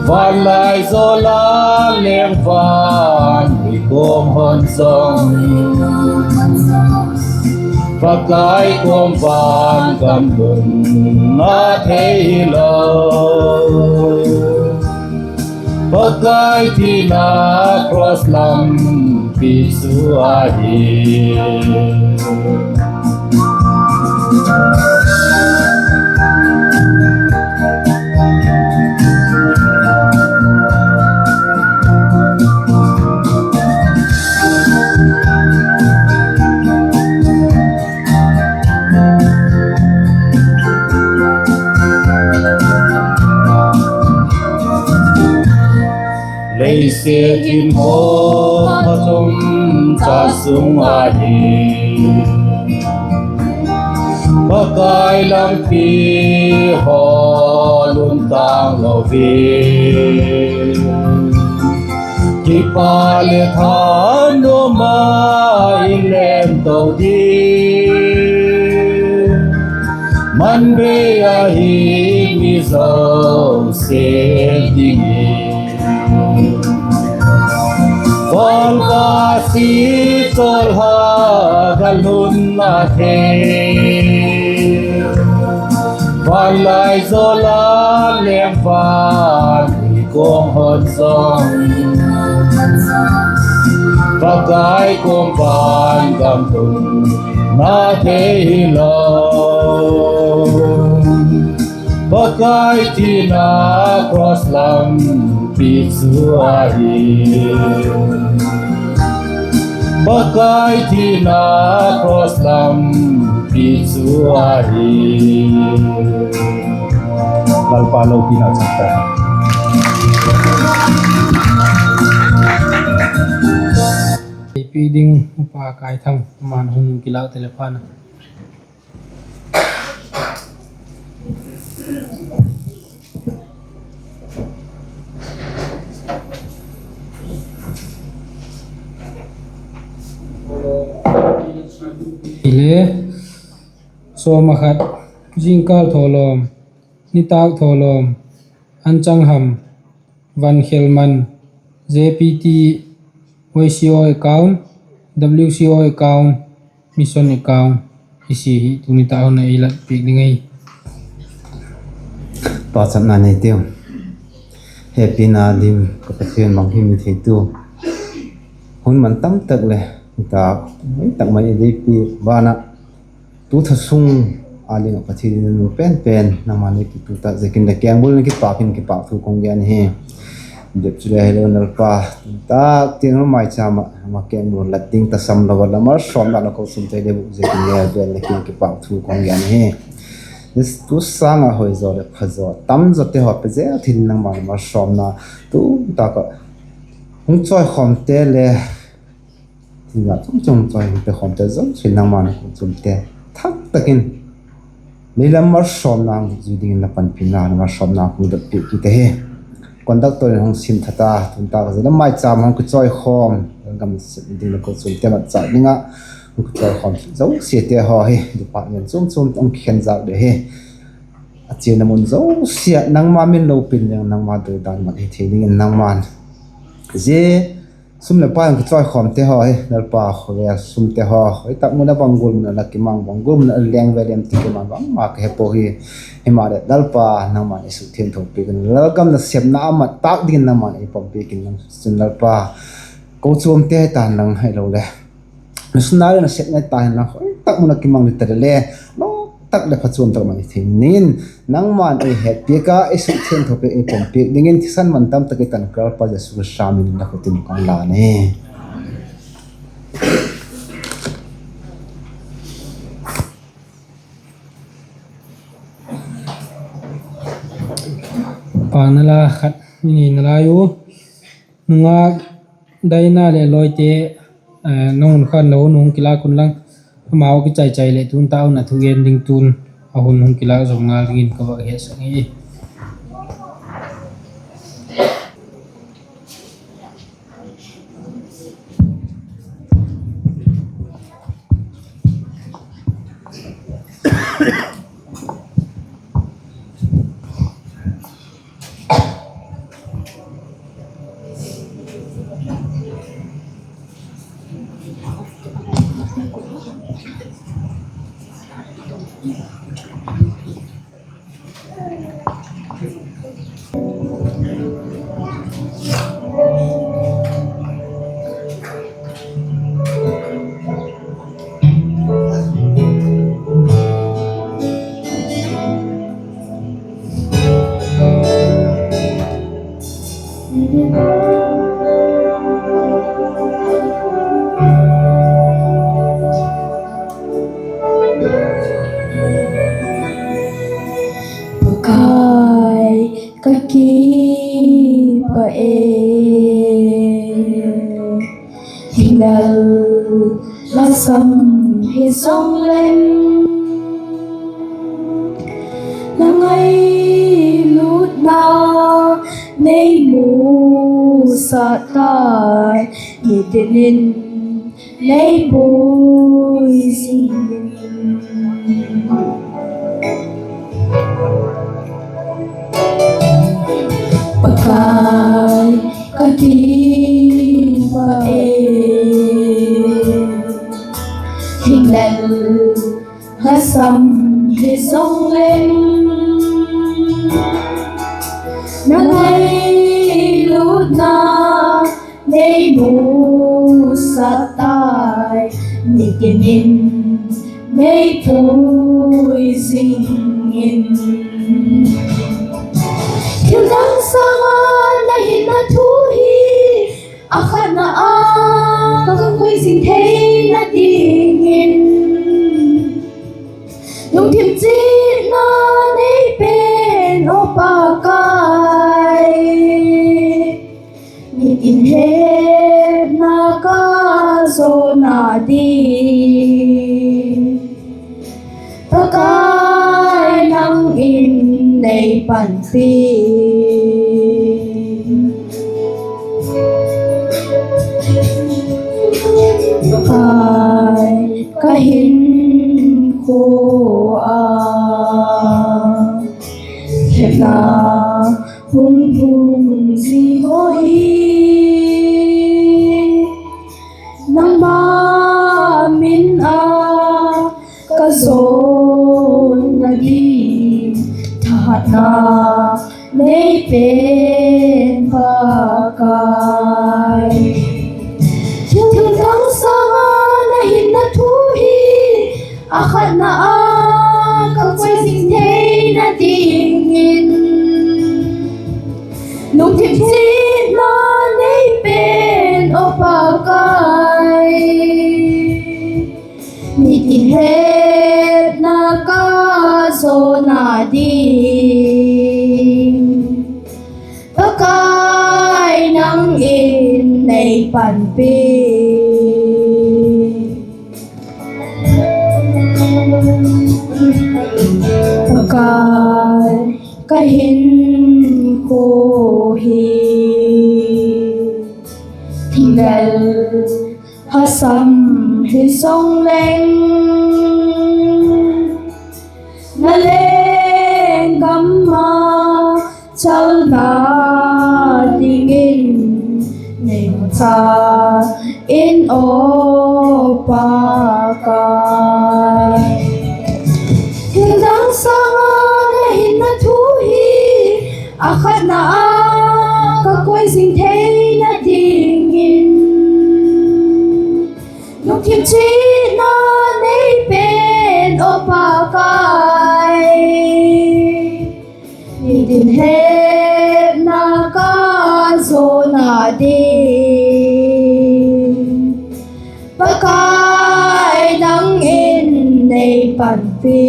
vanlai zawl a leng van hui kuang hon zong, Pakai kuang van gam lhunna thei hilo. Pakai tina cross lampi chu ahi. Leisiat in haw a thum cha sung ahi, Pakai lampi hawl un tang lo ding, kipak leh thanuam a i leng to ding, man bei ahi mi zosia ding hi. Lalpa si chawlhak a lhunna thei, vanlai zawl a leng van hui kuang hon zong, Pakai kuang van gam lhunna thei hilo. Pakai tina cross lampi chu ahi. Pakai thina cross lampi chu ahi. Lalpa lopina chang ta. Ei pi ding Upa Kaithang, ama'n hun kilâk te le phan a. Ile, sawm a khat, zingkâl thawlawm, nitâk thawlawm, an chang ham, van khel man, J P T, Y C O account, W C O account, mission account, i si hi tuni ta hun a ei lat piak ding ahi. Pachatna nei tiu. Hepina dim ka Pathian, bang him i thei tu. Hun man tam tak le, tak, tak mai i dei pi ban ah. Tu thasung a ding ah Pathian in nu pen pen nangma nei ki tu tak ziakin le kengbul in kipak in kipakthu kong gen hi. Dep chu le hilo Lalpa, tak tiang la maicham ah, ama kengbul lat ding tasam lo a la malsawmna la kochuamte le bûk ziakin le vel le kiang kipakthu kong gen hi. Tu sâng ah hoi zaw le pha zaw, tam zawte haw pe zel thei in nangma la malsawmna, tu tak ah hung chawikhawmte le thil zat chung chung chawi hung pe khawmte zosia nangma'n kochuamte thak tak in lei lam malsawmna hung zui dingin la panpina, la malsawmna hung dot piak kit ahi. Conductor in hung sim that a, tun tak ah zia la maicham hung kichawikhawm, gam sep ding la kochuamte matchâk ding ah hung kichawikhawm zosiate haw hi department chuam chuam hung kikhen zâk ding hi. A chiana mun zosia nangma min lopina leh nangma doi dan mat hi thei dingin nangma'n zia sum leh pai hung kichawikhawmte haw hi Lalpa, khawvel sumte haw, hoi tak mun ah bang gual mun ah la kimang, bang gual mun ah la leng ve lem ti kimang bangma ka he pua hi. Himaleh Lalpa, nangma'n ei sukthiangtho piak in, lalgam nasepna a mat tâk dingin nangma'n ei pom piak in, nang chun Lalpa, kochuamte hi tan lang hilo le missionary nasepna hi tan lang, hoi tak mun ah kimang ding ta le, lo tak leh phachuam tak mai thei dingin nangma'n ei het piak a, ei sukthiangtho piak, ei pom piak dingin thisan man tam tak i tan Lalpa Jesu Khrista min in la khut in ka la nei. Pâkna la khat i nei nalai u, nungak Daina leh lawite, nang un khan lo nung kilâk un lang, amau kichai chai leh tun tak un a thugen ding tun a hun hung kilâk zawm ngal dingin ka vak hetsak hi. Pakai, ka kipak e, hilal la sam hi zong leng, la ngailutna nei musak tai, nitin in nei pui zing. Pakai, ka kipak e, hilal la sam hi zong leng, la ngailutna nei musak tai, nitin in nei pui zing in. Thil dang sâng ah la hinna thu hi a khatna ah ka koi zing theina dingin, lungthim chiatna nei pen aw Pakai, nitin hepna ka zawna ding, Pakai nang in nei panpi. Pakai, ka hinkhua ah hepna hung hung zing haw hi, nangma min a ka zawna ding, thahatna nei pen Pakai. Thil dang sâng ah na hinna thu hi a khatna ah ka koi zing theina dingin, lungthim chiatna nei pen aw Pakai, nitin hepna ka zawna ding, Pakai nang in nei panpi. Pakai, ka hinkhua hi thingdal hasam hi zawng leng, na lenggam ah chalna dingin nei masa in aw Pakai. Thil dang sâng ah na hinna thu hi a khatna ah ka koi zing theina dingin, lungthim chiatna nei pen aw Pakai, nitin hepna ka zawna ding, Pakai nang in nei panpi.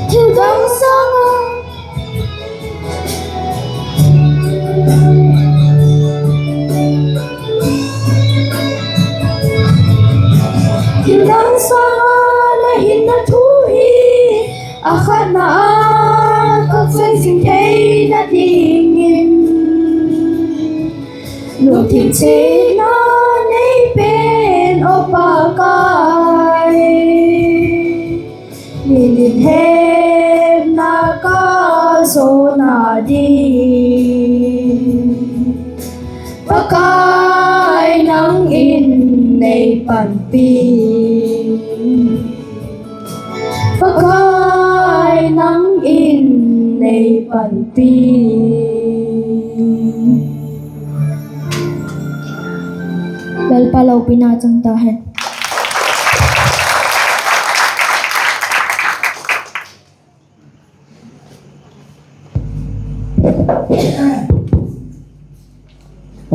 Thil dang sâng ah, thil dang sâng ah na hinna thu hi a khatna ah ka koi zing theina dingin, lungthim chiatna nei pen aw Pakai, nitin hepna ka zawna ding, Pakai nang in nei panpi. Pakai nang in nei panpi. Lalpa lopina chang ta hen.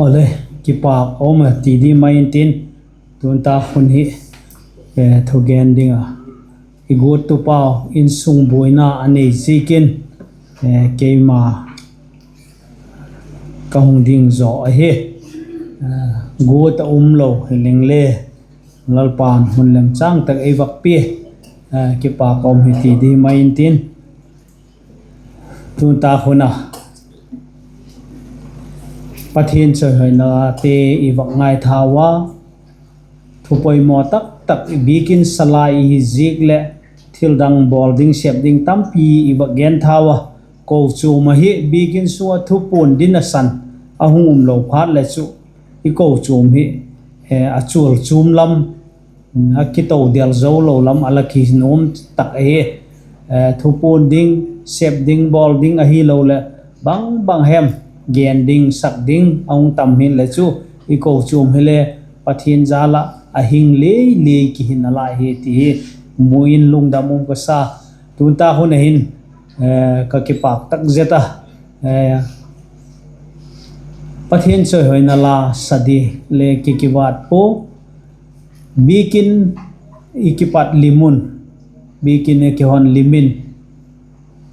Awle, kipâk um a ti di mai intin, tun ta hun hi thugen ding a i guattupa insung buaina a nei ziakin, keima ka hung ding zaw ahi. Guat a um lo hi leng le, Lalpa'n hun lemchâng tak ei vak pia, kipâk um hi ti di mai intin, tun ta hun a Pathian chawihoinate i vak ngaithau a, thupoimaw taktak i biakin sala i hi ziak leh thildang bawl ding sep ding tampi i vak gen thau a, kochuam ahi biakin sung ah thupuan ding a san a hung um lo phat leh chu i kochuam hi a chual chuam lam, a kito del zo lo lam a la kihin um tak ahi. Thupuan ding, sep ding, bawl ding ahiloleh bang bang hem gen ding sak ding a hung tam hin leh chu i kochuam hile Pathian jal ah a hing lei lei kihin a lai hi ti hi mu in lungdam um ka sa. Tun ta hun a hin ka kipâk tak zet a, Pathian chawihoina la sa di le ki kivat pua. Biakin i kipat lim un, biakin i kihon lim in,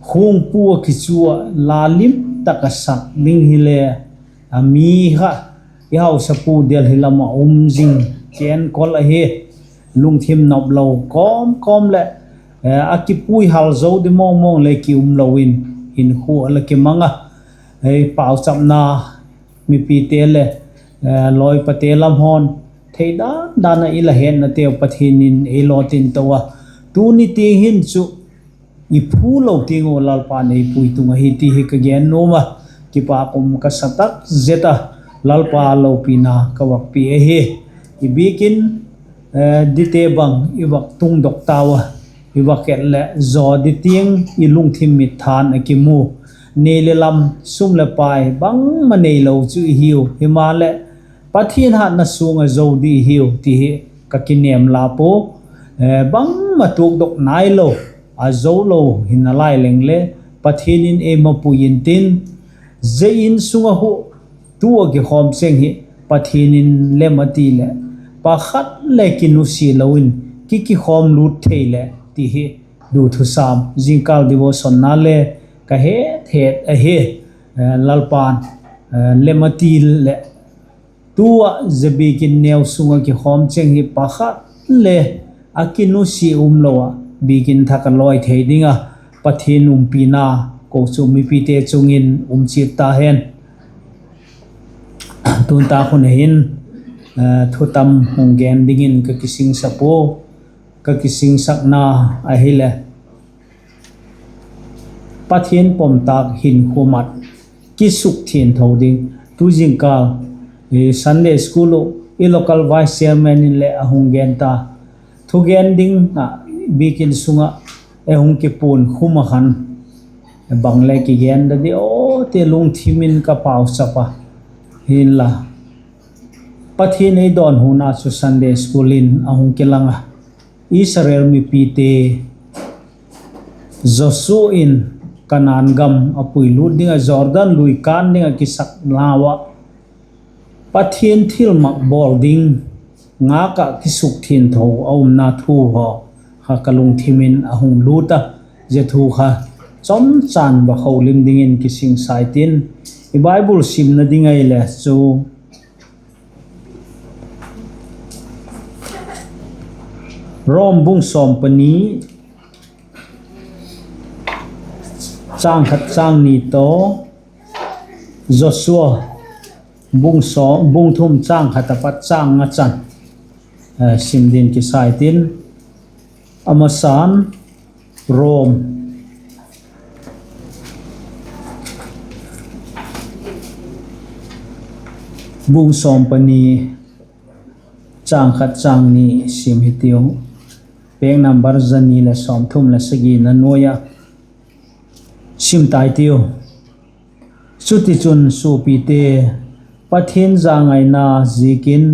khungpu a kichu ah la lim tak a sak ding hile, a mi kha i hausapu Delhi lam ah um zing, kienkol ahi. Lungthim nop lo kawm kawm leh, a kipui hal zo di mawngmawng le ki um lo in, hinkhua la kimang a, ei pauchapna mipite leh lawipate lam haw'n thei dan dan ah i la hetnateu Pathian in ei lawtin to a, tuni tiang hin chu i phu lo tiang uh Lalpa'n ei pui tung ahi ti hi ka gen nuam a, kipak um ka sa tak zet a, Lalpa lopina ka vak pia ahi. I biakin dite bang i vak tungdok tau a, i vak et leh zaw di tiang i lungthim mittha'n a kimu. Nei leh lam, sum leh pai bangma neilo chu i hiu, himaleh Pathian hatna suang a zo di i hiu ti hi ka kinêm la pua. Bangma tuakdok nailo, a zo lo hi nalai leng le, Pathian in ei mapui intin, zia In sung ah hu, tu a kikhawm cheng hi Pathian in lem a ti leh, pakhat le kinusia lo in ki kikhawm lût thei leh ti hi du thusam zingkâl devotionna le ka het het ahi. Lalpa'n lem a ti leh, tu ah zia biakin neu sung ah kikhawm cheng hi pakhat le a kinusia umlo ah biakin thak a lawi thei ding a Pathian umpina kochuam mipite chung in um chiat ta hen. Tun tak hun a hin thutam hung gen dingin ka kisingsa pua. Ka kisingsakna ahileh, Pathian pomtâk hinkhua mat, kisukthiangtho ding. Tu zingkâl Sunday school uh i local vice chairman in leh a hung gen ta, thugen ding ah biakin sung ah ei hung kipuan khum ah khan, bang le kigen da di aw ti lungthim in ka pauchap a, hinla Pathian ei dawnhuna chu Sunday school in a hung kilang a, Israel mipite Joshua in Kanaan gam a puilût ding ah Jordan lui kân ding ah kisak lau ah Pathian thilmak bawl ding ngâk ah kisukthiangtho a umna thu haw kha ka lungthim in a hung lût a, zia thu kha chomchan va holim dingin kisingsai tin, i Bible simna ding ahileh chu Rom bung sawm pani, châng khat châng ni tawh, Joshua bung thum châng khat a pat châng nga chan sim din kisai tin, a masan Rom bung sawm pani, châng khat châng ni sim hitiu. Page number za ni leh sawmthum leh sagina nuai ah sim tai tiu. Chutichun suapite, Pathian zangaina ziakin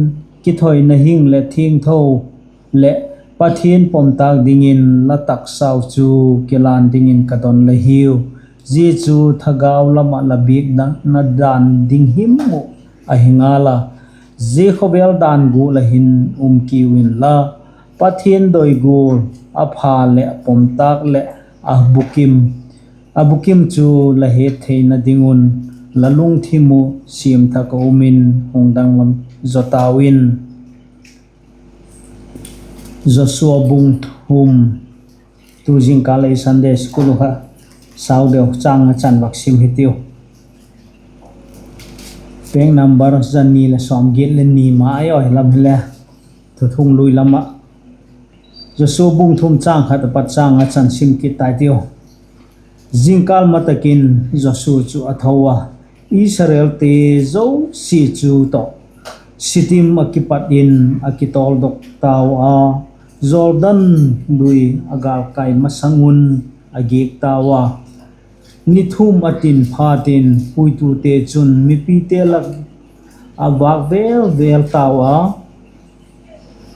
kithoina hing leh thiangtho leh Pathian pomtâk dingin la taksau chu kilan dingin ka don la hiu. Zia chu thagau lam ah la biakna dan ding him uh ahi ngal a, zia khawvel dan gual ah hin um kiu inla, Pathian doi gual a pha leh a pomtâk leh a bukim, a bukim chu la het theina ding un la lungthim uh siam thak a um in hung danglam zaw tau in. Joshua bung thum, tu zingkâl ei Sunday school uh kha sau deu châng nga chan vak sim hitiu. Page number za ni leh sawmgiat leh ni ma ai aw hi lam hile, Thuthung lui lam ah, Joshua bung thum châng khat a pat châng nga chan sim kit tai tiu. Zingkâl ma tak in Joshua chu a tho a, Israelte zosia chu tawh Shittim a kipat in a kitawldok tau a, Jordan lui a gâlkai masang un a giak tau a. Ni thum a tin phatin puitute chun mipite lak a vâk vêl vêl tau a,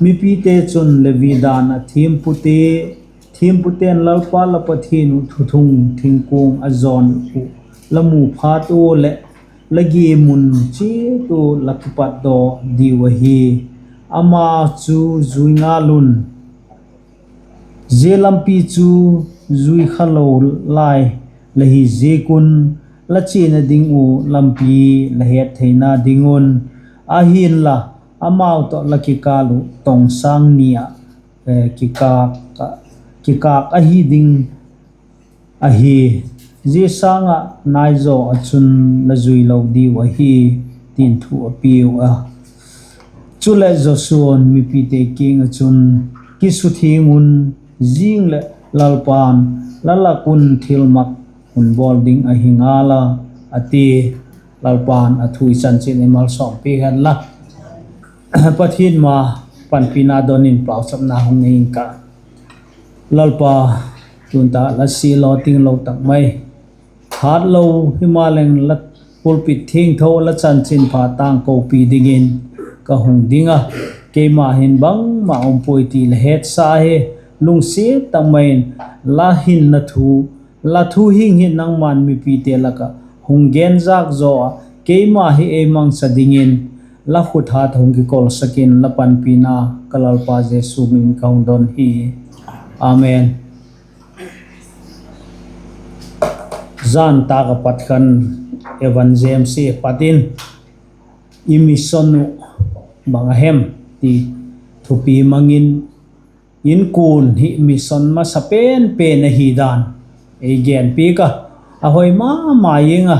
mipite chun Levi dan ah thiampute, thiampute'n Lalpa la Pathian uh thuthung thingkuang a zawn uh la mu phat ua leh, la giamun chiat ua la kipatdaw diu ahi. Ama chu zui ngal un, zia lampi chu zui kha lo lai la hi ziak un, la chiana ding uh lampi la het theina ding un; ahi'nla, amau tawh la kikâl uh tong sâng ni ah kikâk ahi ding ahi. Zia sâng ah naizaw ah chun la zui lo diu ahi, ti'n thu a piu a. Chuleh Joshua'n mipite kiang ah chun, Kisuthiang un, zing leh Lalpa'n la lak un thilmak hun bawl ding ahi ngal a, a ti. Lalpa'n a thu i chanchin ei malsawmpiak hen la. Pathian ma panpina don in pauchapna hung nei ing ka. Lalpa, tun ta la sia law tinglo tak mai, hatlo, himaleng la pulpit thiangtho la chanchinpha tangkopi dingin ka hung ding a, keima hin bangma um puai ti la hetsa hi, lungsiat tak mai in la hinna thu, la thu hing hi nangma'n mipite lak ah hung gen zâk zaw a, keima hi ei mangcha dingin la khut hat hung kikolsak in, la panpina ka Lalpa Jesu min in ka hung don hi. Amen. Zan tâk ah pat khan Evangelist pat in, i mission uh bang a hem ti thupi mang in, inkuan hi mission masa pen pen ahi dan ei genpiak a, a hoi ma ma ing a.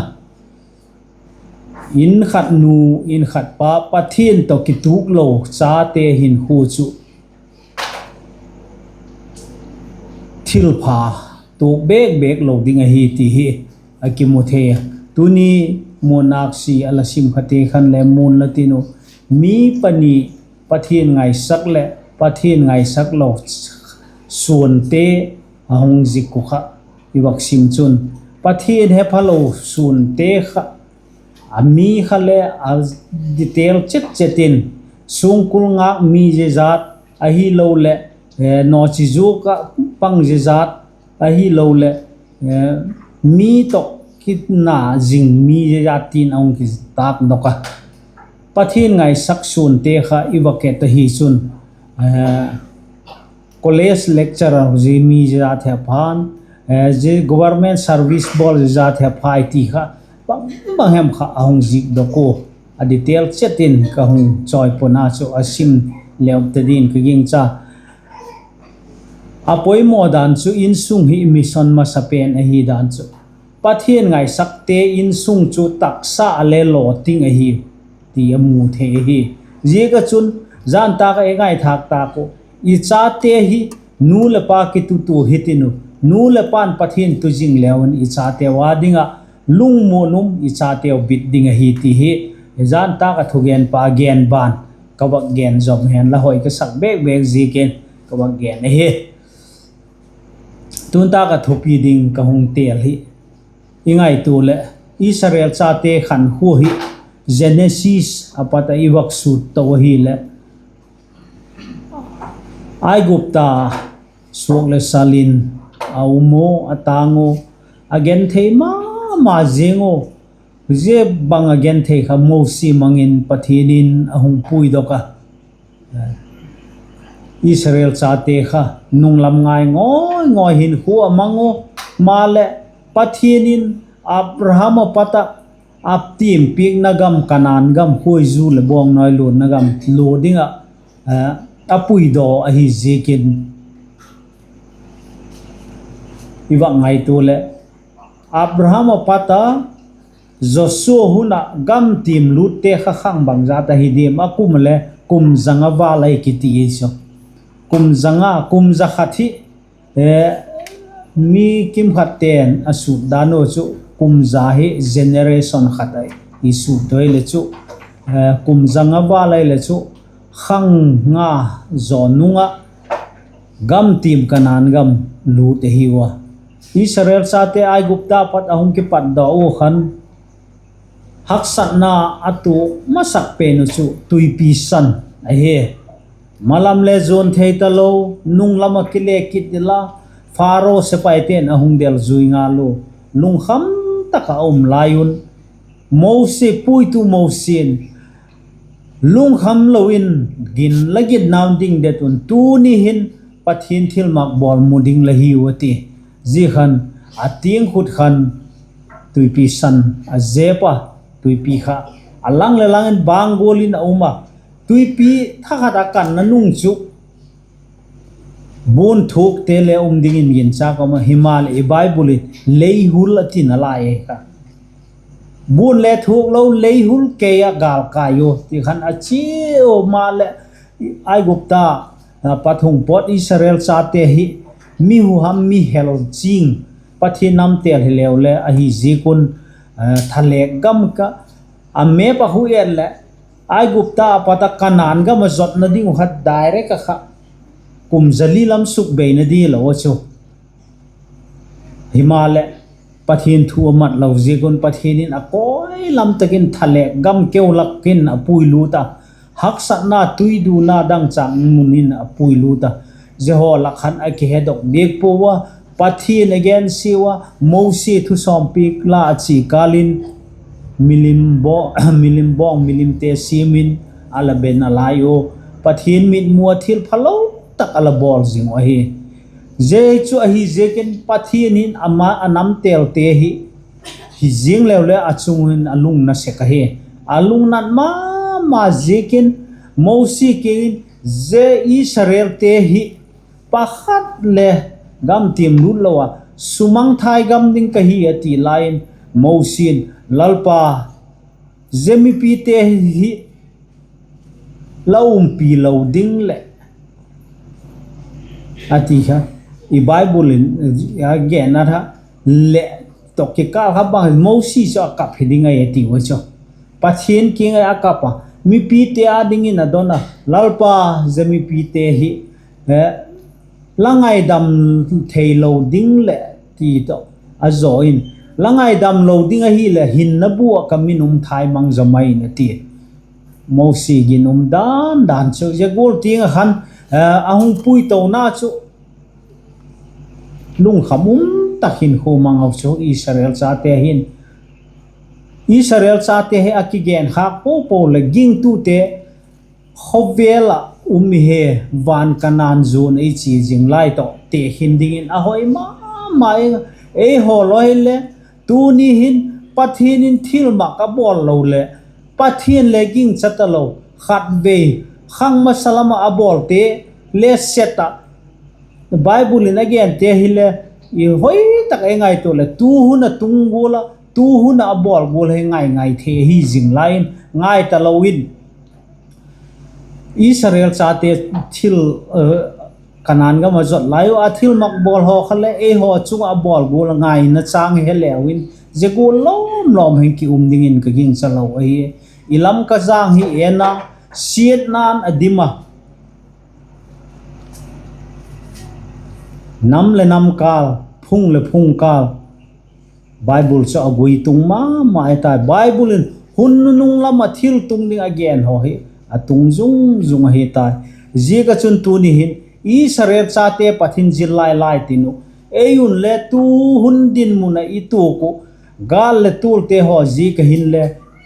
In khat nu, in khat pa, Pathian tawh kituak lo chate hinkhua chu thilpha tuak bêk bêk lo ding ahi ti hi a kimu thei a. Tuni Muanâksi a la sim khate khan le mu'n la tin uh, mi pani Pathian ngaisak leh Pathian ngaisak lo suante a hung zik uh kha i vak sim chun, Pathian hephalo suante kha a mi kha le a detail chet chet in, sungkul ngâk mi zia zat, ahiloleh nawchizuak ah pang zia zat, ahiloleh mi tawh kina zing mi zia zat tin a hung kitâkdok a. Pathian ngaisak suante kha i vak et ahi chun, college lecturer zia mi zia zat hi a pha'n, zia government service bawl zia zat hi a phai ti kha bang bang hem kha a hung zikdok ua, a detail chet in ka hung chawipuna chu a sim leu ta din ka gingcha. A poimaw dan chu insung hi mission masa pen ahi dan chu, Pathian ngaisakte insung chu taksa a le lawting ahi ti a mu thei ahi. Ziak ah chun, zan tâk ah i ngaithâk tâk uh, i chate hi nu leh pa kitutua hitin uh, nu leh pa'n Pathian tu zing leu in i chateu â ding ah lungmuan um, i chateu bit ding ahi ti hi zan tâk ah thugenpa gen ban ka vak gen zom hen la, hoi ka sak bêk bêk ziakin ka vak gen ahi. Tun tâk ah thupi ding ka hung têl hi, i ngaitua leh Israel chate khankhua hi Genesis a pat ah i vak sut to ahileh, Aigupta suak leh sal in a um u, a tâng u, a genthei ma ma ziang u. Zia bang a genthei kha Mosi mang in Pathian in a hung puidok a, Israel chate kha nunglam ngai ngawi ngawi hinkhua a mang u. Maleh, Pathian in Abraham a pat ah a tiampiakna gam Kanaan gam, khuaizu leh bawngnawi luanna gam lua ding ah a puidaw ahi ziakin, i vak ngaitua leh, Abraham a pat a Joshua hun ah gam tiam lutte kha khang bangzat ahi diam? A kum le kum zanga val ahi kiti chu. Kum zanga, kum za khat hi mi kimkhatte'n a sut dan u chu, kum za hi generation khat ah i sut doi le chu, kum zanga val ahi le chu, khang nga zaw nung ah gam tiam Kanaan gam lût ahi ua. Israel chate Aigupta pat a hung kipatdaw ua khan, haksatna a tuak masak pen uh chu Tuipi San ahi. Malam le zuan thei talo, nunglam ah kile kit dila, Pharaoh sepaite'n a hung del zui ngal u, lungkham tak ah a um lai un, Mosi, puitu Mosi'n lungkham lo in gin la gin nam ding det un, tuni hin Pathian thilmak bawl mu ding la hiu a ti. Zia khan a tiang khut khan tuipi san a zep a, tuipi kha a lang leh lang in bang gual in a um a, tuipi thakhat a kanna nung chu buan thuakte le um dingin ginchâk a um a, himaleh i Bible in leihul a ti'n a lai ahi kha. Buan le thuak lo, leihul kei ah gâl kai u ti khan a chia u. Maleh Aigupta pat hung pawt Israel chate hi mi huham, mi hel ching, Pathian namtêl hileu le ahi ziak un, thalêk gam kha a map a hu et leh Aigupta a pat a Kanaan gam a zotna ding uh kha direct a kha kum za li lam suk beina ding lo a chu. Himaleh Pathian thu a mat lo ziak un Pathian in a kawi lam tak in thalêk gam keu lak in a puilût a, haksatna tuiduna dangchâk mun in a puilût a, zia haw lak khan a kihedok diak puau a, Pathian a gensiau a, Mosi thusawmpiak la a chia kâl in milim bawng, milimte siam in a la ben a lai u, Pathian mitmu ah thil phalo tak a la bawl zing uh ahi. Zia chu ahi ziakin Pathian hin ama a namtêlte hi hi ziang leu le a chung in a lungna sek ahi. A lungnat ma ma ziakin Mosi kiang in, zia Israelte hi pakhat le gamtiam lût lo a, sumangthai gam ding ka hi a ti lai in, Mosi in, Lalpa, zia mipite hi la umpi lo ding leh, a ti kha. I Bible in a gen a tha leh tawh kikâl kha bang Mosi chu a kap hi ding ahi a tiu a chu. Pathian kiang ah a kap a, mipite â dingin a don a, Lalpa, zia mipite hi la ngaidam theilo ding leh ti tawh a zaw in, la ngaidam lo ding ahileh hinna bu ah ka min um thai mang zaw mai in a ti. Mosi ginum dan dan chu zia gual tiang ah khan a hung puitona chu lungkham um tak hinkhua mang au chu Israel chate hin. Israel chate hi a kigenkhâk po po leh gingtute khawvel ah um i he, van Kanaan zuan ei chia zing lai tawh tekhin dingin a hoi ma ma ing. Eihaw lo hile, tuni hin Pathian in thilmak a bawl lo leh, Pathian le gingcha talo, khatvei khang masa lam ah a bawlte le set ah Bible in a gente hile, i hoi tak ei ngaitua leh tu hun a tung gual ah, tu hun ah a bawl gual hi ngai ngai thei ahi zing lai in ngai talo in, Israel chate thil, Kanaan gam a zot lai ua thilmak bawl haw kha leh eihaw chung ah a bawl gual a ngaina chang he leu in, zia gual lawm lawm hin ki um dingin ka gingcha lo ahi. I Lamka zang hi en a, siatna'n a dim a, nam leh nam kâl, phung leh phung kâl, Bible chu a guitung ma ma hi tai. Bible in hun nunung lam ah thil tung ding a gen haw hi a tung zung zung ahi tai. Ziak ah chun tuni hin Israel chate pat hin zil lai lai tin uh, ei un le tu hun dinmun ah i tuak uh, gâl leh tualte haw ziak ah hinle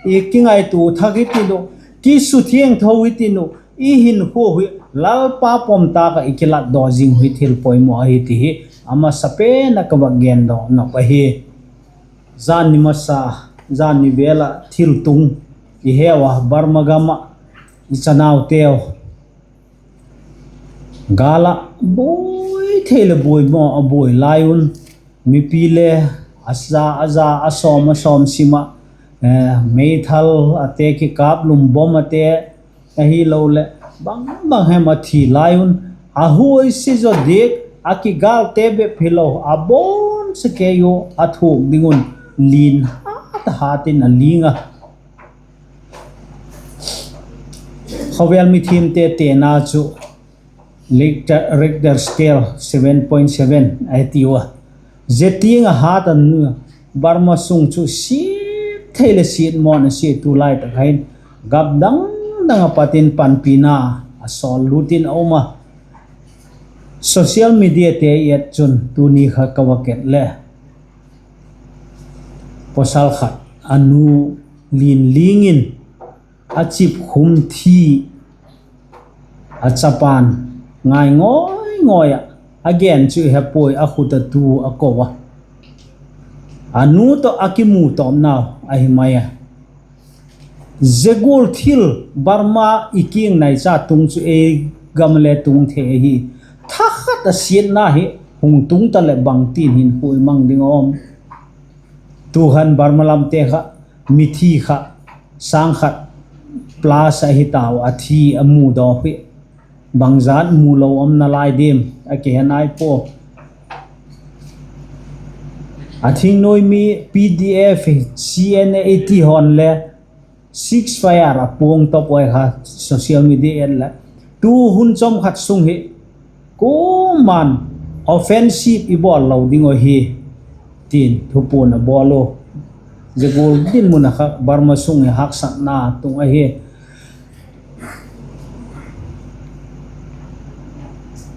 i kingaitua thak hi tin uh, kisuthiangtho hi tin uh, i hinkhua hi Lalpa pom tâk ah i kilatdaw zing hi thil poimaw ahi ti hi a masapen ah ka vak gendawk nop ahi. Zan ni masa, zan ni vêl ah thil tung i heu a, Burma gam ah i chanauteu gâl ah buai thei leh buai maw a buai lai un, mipi le a za a za, a sawm a sawm sim ah, meithal ate kikâp lum, bomb ate ahiloleh bang bang hem a thi lai un, a huaisia zaw diak, a kigâlte bep hilo a bawn sa kei u a thuak ding un lin hat hat in a ling a. Khawvel mithiamte tena chu Richter, Richter scale seven point seven a tiu a. Zia tiang a hat a, Burma sung chu siat thei leh siat mawng a sia, tu lai tak hin gam dang dang a pat in panpina a sawl lut in a um a. Social mediate i et chun tuni kha ka va et leh pawsal khat a nu Linling in a chip khum thi a chapa'n ngai ngawi ngawi ah, a gen chu he puai, a khut a tu a ko a, a nu tawh a kimu tawpnau ahi mai a. Zia gual thil Burma i kiang naicha tung chu ei gam le tung thei ahi. Thakhat a siatna hi hung tung ta leh bangtin hinkhua i mang ding a um. Tu khan Burma lamte kha mithi kha sâng khat plus ahi tau a, thi a mu daw hi. Bangzat mu lo um nalai diam a kihe nai pua. A thingnuai mi PDF, CNA ti hon le ceasefire a puang top ui kha social media et leh, tu hun chawm khat sung hi kuama'n offensive i bawl lo ding uh hi, tin thupuan a bawl u. Zia gual dinmun a kha Burma sung hi haksatna tung ahi.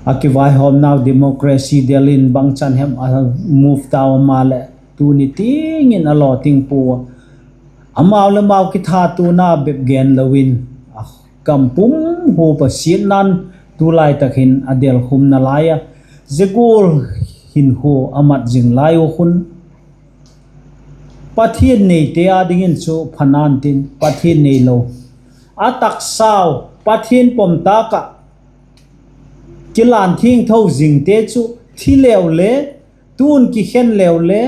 A kivaihawmnau democracy del in bangchan hem a move tau maleh, tuni tiang in a lawting pua a, amau leh amau kithatuana bep gen lo in, a gam pum huap a siatna'n tulai tak hin a del khum nalai a, zia gual hinkhua a mat zing lai uh khun Pathian neite â dingin chu pha na'n tin, Pathian neilo, a taksau Pathian pom tâk ah kilan thiangtho zingte chu thi leu le, tun kikhen leu le,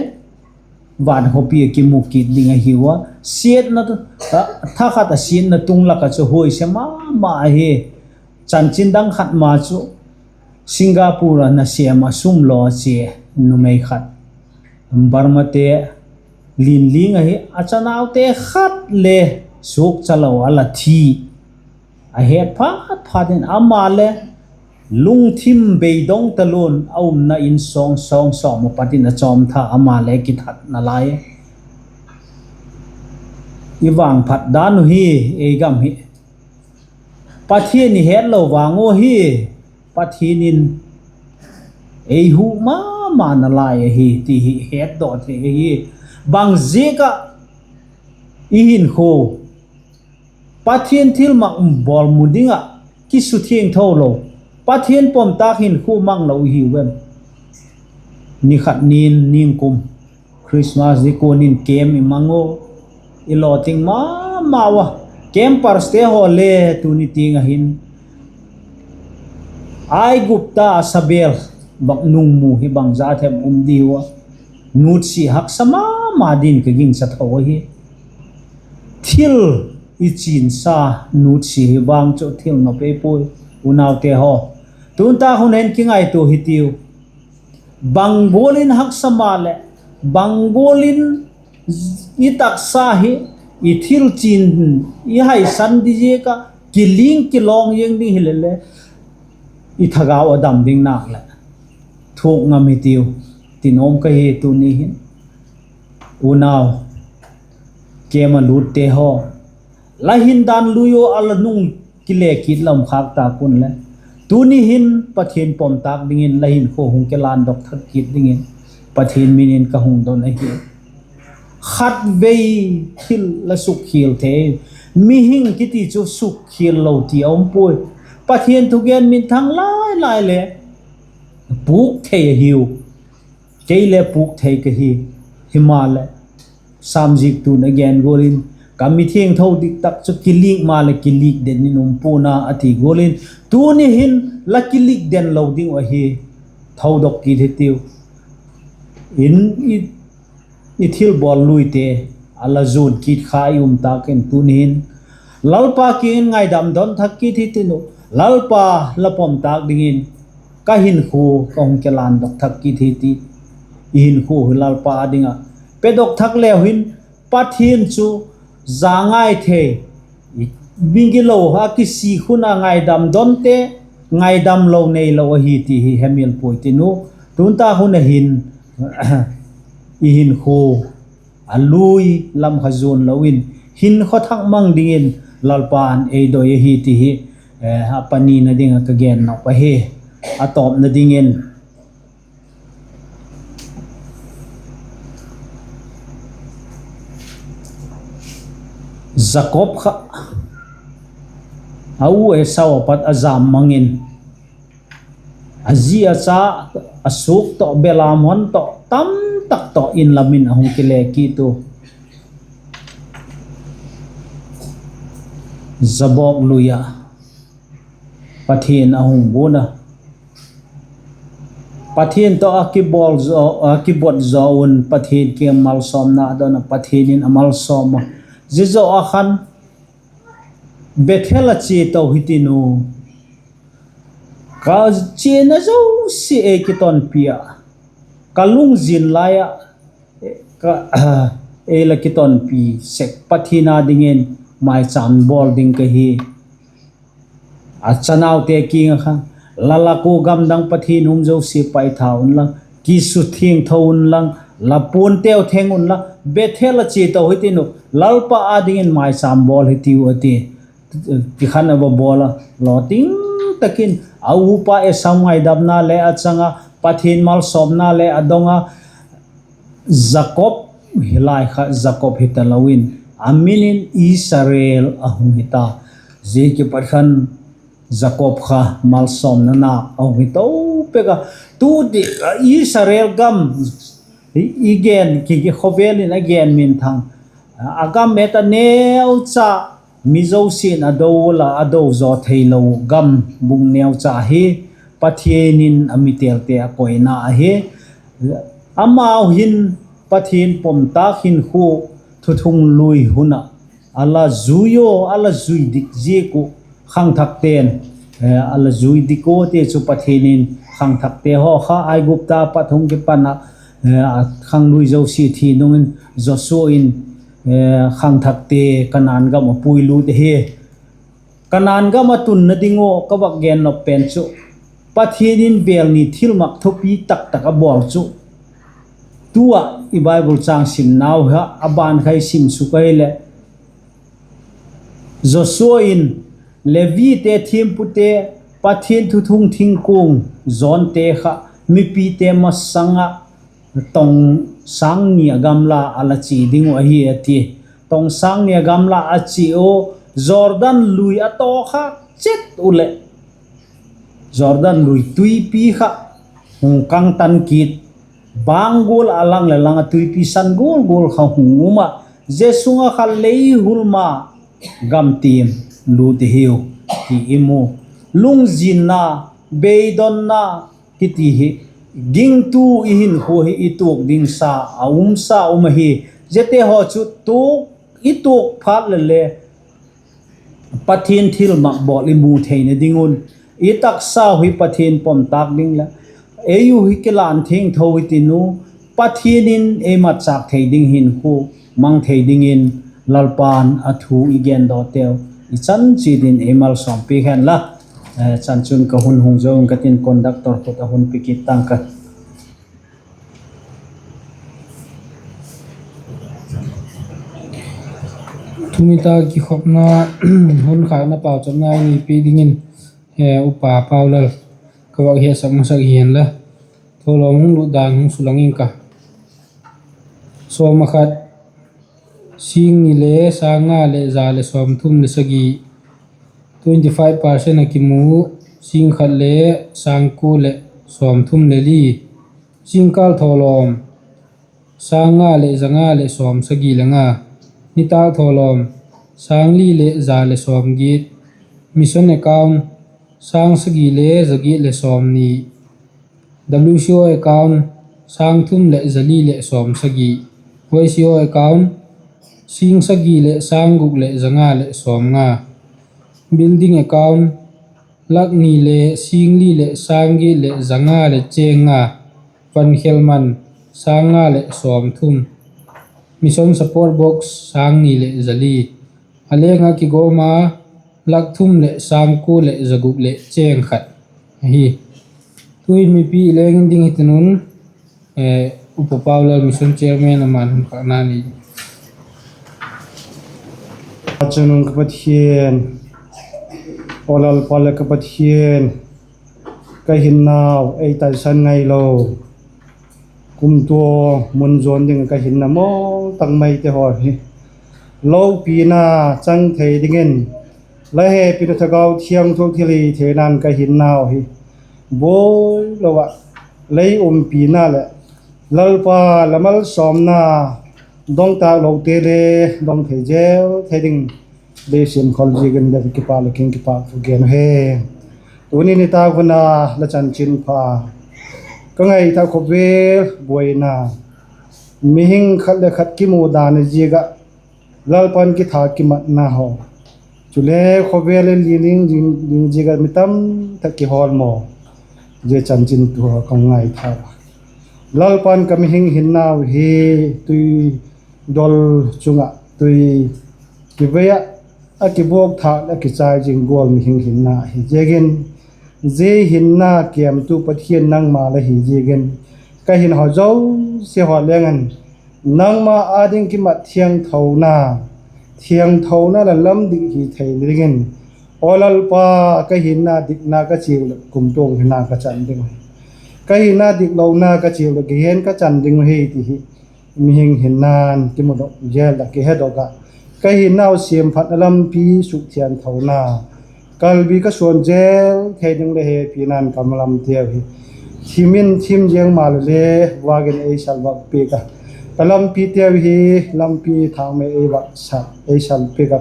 van khawpi ah kimu kit ding ahiu a, siatna, thakhat a siatna tung lak ah chu huaisia ma ma ahi. Chanchin dang khat ma chu Singapore ah nasêm ah sum law a chia numei khat, Burmate, Linling ahi, a chanaute khat le suakcha lo a la thi. A het phat phat in ama le lungthim beidong talua'n a umna in sawng sawng sawm ah pat in a chawm tha, ama le kithat nalai. I vangphat dan uh hi, ei gam hi Pathian i hetlo vang uh hi, Pathian in ei hu ma ma nalai ahi ti hi hetdaw thei ahi. Bang ziak ah i hinkhua Pathian thilmak bawl mu ding ah kisuthiangtho lo, Pathian pom tâk hinkhua mang lo i hiu em? Ni khat ni'n ningkum Christmas ding kuan in camp i mang u, i lawting ma mau a. Camperte haw le tuni tiang ah hin Aigupta a sabêl bang nung mu hi bangza them um diu a, nutsia haksa ma ma din ka gingcha tho ahi. Thil i chinsa nutsia hi vang chu thil nop ei puai, unaute haw. Tun tak hun hin kingaitua hitiu. Bang gual in haksa maleh, bang gual in i taksa hi, i thil chin, i haisan di ziak ah kiling kilawng ziang ding hile le, i thagau a dam ding nak leh thuak ngam hitiu, ti nuam ka hi tuni hin. Unau, camp a lutte haw, la hin dan lui u a la nung kile kit lam khâk ta kun le, tuni hin Pathian pom tâk dingin la hinkhua hung kilândok thak kit dingin Pathian min in ka hung don ahi. Khatvei thil la sukkhial thei, mihing kiti chu sukkhial lo ti a um puai. Pathian thugen minthang lai lai le pûk thei ahiu. Kei le pûk thei ka hi. Himaleh, Sam ziktu'n a gen gual in, ka mithiangtho dik tak chu kilik maleh kilik den in um pua'n a, a ti gual in, tuni hin la kilik den lo ding uh ahi. Thodok kit hitiu. In, i, i thilbawl luite a la zuan kit kha i um tâk in tuni hin Lalpa kiang in ngaidam don thak kit hitiu. Lalpa, la pom tâk dingin ka hinkhua ka hung kilândok thak kit hiti. I hinkhua hi Lalpa â ding ah pedok thak leu hin, Pathian chu zangai thei, migilo a kisi khun a ngaidam donte, ngaidam lo neilo ahi ti hi hemil puai tin u. Tun tak hun a hin, i hinkhua a lui lam kha zuan lo in, hinkhua thak mang dingin Lalpa'n ei doi ahi ti hi, eh, a panina ding ah ka gen nop ahi. A tawpna dingin, Jakob kha a u Esau a pat a jam mang in, a zi a cha, a suak tawh, belam hon tawh, tamtak tawh in lam in a hung kile kit u. Jabok lui ah Pathian a hung bût a. Pathian tawh a kibot zaw un Pathian kiang malsawmna a don a, Pathian in a malsawm a. Zia zaw ah khan, Bethel a chia to hitin u, ka chiana zosia ei kitonpi ah, ka lungzin lai ah, ei la kitonpi sek Pathian â dingin maichâm bawl ding ka hi. A chanaute kiang ah khan, la lak ua gamdang pathian um zosia paitha unla, kisu thiangtho unla, la puanteu theng unla, Bethel a chia to hitin u, Lalpa â dingin maichâm bawl hitiu a ti. Ti khan a va bawl a, lawting tak in a upa Esau ngaidamna le a chang a, Pathian malsawmna le a dong a, Jakob hi lai kha Jakob hi talo in, a min in Israel a hung hi ta. Zia kipat khan Jakob kha malsawmna nak a hung hi to pek a. Tu ti, Israel gam i gen, ki, khawvel in a gen minthang, a gam et a neucha, mi zosia'n a do ula a do zaw theilo gam bung neucha hi Pathian in a mitelte a koina ahi. Amau hin Pathian pomtâk hinkhua thuthung lui hun ah a la zui aw, a la zui dik ziak uh khangthakte'n, a la zui dik ua ti chu Pathian in khangthakte haw kha Aigupta pat hung kipan ah, khanglui zosia thi nung in Joshua in khangthakte Kanaan gam a puilut ahi. Kanaan gam a tunna ding ua ka vak gen nop pen chu, Pathian in vêl ni thilmak thupi taktak a bawl chu, tu ah i Bible châng simnau kha a ban kha i sim suk ahileh, Joshua in Levite thiampute, Pathian thuthung thingkuang zawnte kha mipite masang ah tong sâng ni a gamla a la chia ding uh ahi a ti. Tong sâng ni a gamla a chia u, Jordan lui a tawkhâk chet uh leh, Jordan lui tuipi kha hung kangtan kit, bang gual a lang leh lang a tuipi san gual gual kha hung um ah, zia sung ah kha lei hulma, gam tiam lut i hiu ti i mu. Lungzinna, beidonna kiti hi, gingtu i hinkhua hi i tuak ding sa a um sa um ahi. Ziate haw chu tuak, i tuak phat leh le Pathian thilmak bawl i mu theina ding un, i taksau hi Pathian pomtâk ding leh, ei u hi kilan thiangtho hitin u, Pathian in ei matchâk thei ding hinkhua mang thei dingin Lalpa'n a thu i gendawteu i chan chiat in ei malsawmpiak hen la. Chanchun ka hun hung zo ing ka tin, conductor khut a hun pe kit tang ka. Thumita kikhopna, hun khâkna pauchapna i neipi dingin, Upa Paulal, ka vak hiatsak masak hi'n la, thawlawm hung lut dan hung sulang ing ka. Sawm a khat, sîng ni le sâng nga leh za leh sawmthum leh sagi. Twenty five percent a kimu, sîng khat le sâng kua leh sawmthum leh li. Zingkâl thawlawm, sâng nga leh za nga leh sawmsagi leh nga. Nitâk thawlawm, sâng li leh za leh sawmgiat. Mission account, sâng sagi le za giat leh sawmni. W C O account, sâng thum leh za li leh sawmsagi. Y C O account, sîng sagi leh sâng guk leh za nga leh sawmnga. Building account, lak ni le sîng li leh sâng giat leh za nga leh chêng nga. Van khel man, sâng nga leh sawmthum. Mission support box, sâng ni leh za li. A leng ah kigawm a, lak thum leh sâng kua leh za guk leh chêng khat ahi. Tu'hin mipi leng in ding hitin un, Upa Paulal Mission Chairman aman hun khâkna nei. Chun, ka Pathian, aw Lalpa leh ka Pathian, ka hinnau ei taisan ngailo, kumtuang mun zuan ding ah ka hinna mawl tak maite haw hi lopina chang thei dingin, la hepina Thagau Thiangtho thilhitheina'n ka hinnau hi buai lo ah, lei umpina leh Lalpa la malsawmna dong tâk lote le dong thei jel thei ding lei siam khol ziakin le kipak leh king kipak thu gen uhi. Tuni nitâk hun a la chanchinpha ka ngaithâk khawvel buaina, mihing khat leh khat kimudan ziak ah Lalpa'n kithâk kimatna haw, chule khawvel in liling ding ziak ah mi tamtak kihawl maw, zia chanchin tu haw ka ngaithâk a. Lalpa'n ka mihing hinnau hi tui dol chung ah tui kivei ah a kibuak thâk leh a kichai zing gual mihing hinna ahi ziakin, zia hinna kêmtu Pathian nangma la hi ziakin, ka hinna haw zosia haw leng in nangma â ding kimat thiangthona, thiangthona leh lam dik hi theina dingin, aw Lalpa, ka hinna dikna ka chiau leh kumtuang hinna ka chan ding uhi. Ka hinna diklona ka chiau leh kihen ka chan ding uhi ti hi mihing hinna'n kimudok jel ah kihedok ah, ka hinnau siamphatna lampi sukthiangthona, kalbi ka suan jel thei ding leh hepina'n ka lamteu hi thim in thim ziang maleh le vâk in ei salvâk piak a, ka lampiteu hi lampi thâkmei ei vâk sa, ei salpiak a,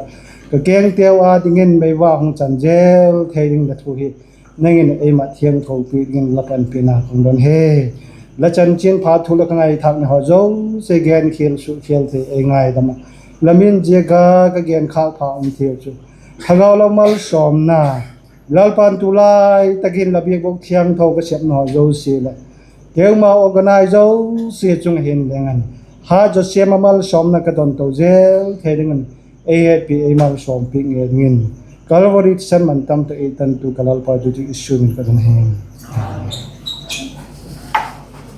ka kengteu â dingin meivâk hung chan jel thei ding la thu hi nang in ei mat thiangtho piak dingin la panpina ka hun don hi. La chanchinpha thu leh ka ngaithâkna haw zosia genkhial sukkhial thei ei ngaidam ah, la min ziak a ka genkhâk pha um thei chu Thagau Lalpa malsawmna, Lalpa'n tulai tak in la biakbûk thiangtho ka sepna haw zosia leh keima organize zosia chung ah hin leng in, hat zaw siam ah malsawmna ka don to jel thei dingin ei hepi ei malsawmpiak ngei dingin, Calvary thisan man tam tak ei tantu ka Lalpa duty Jesu min ka don hi.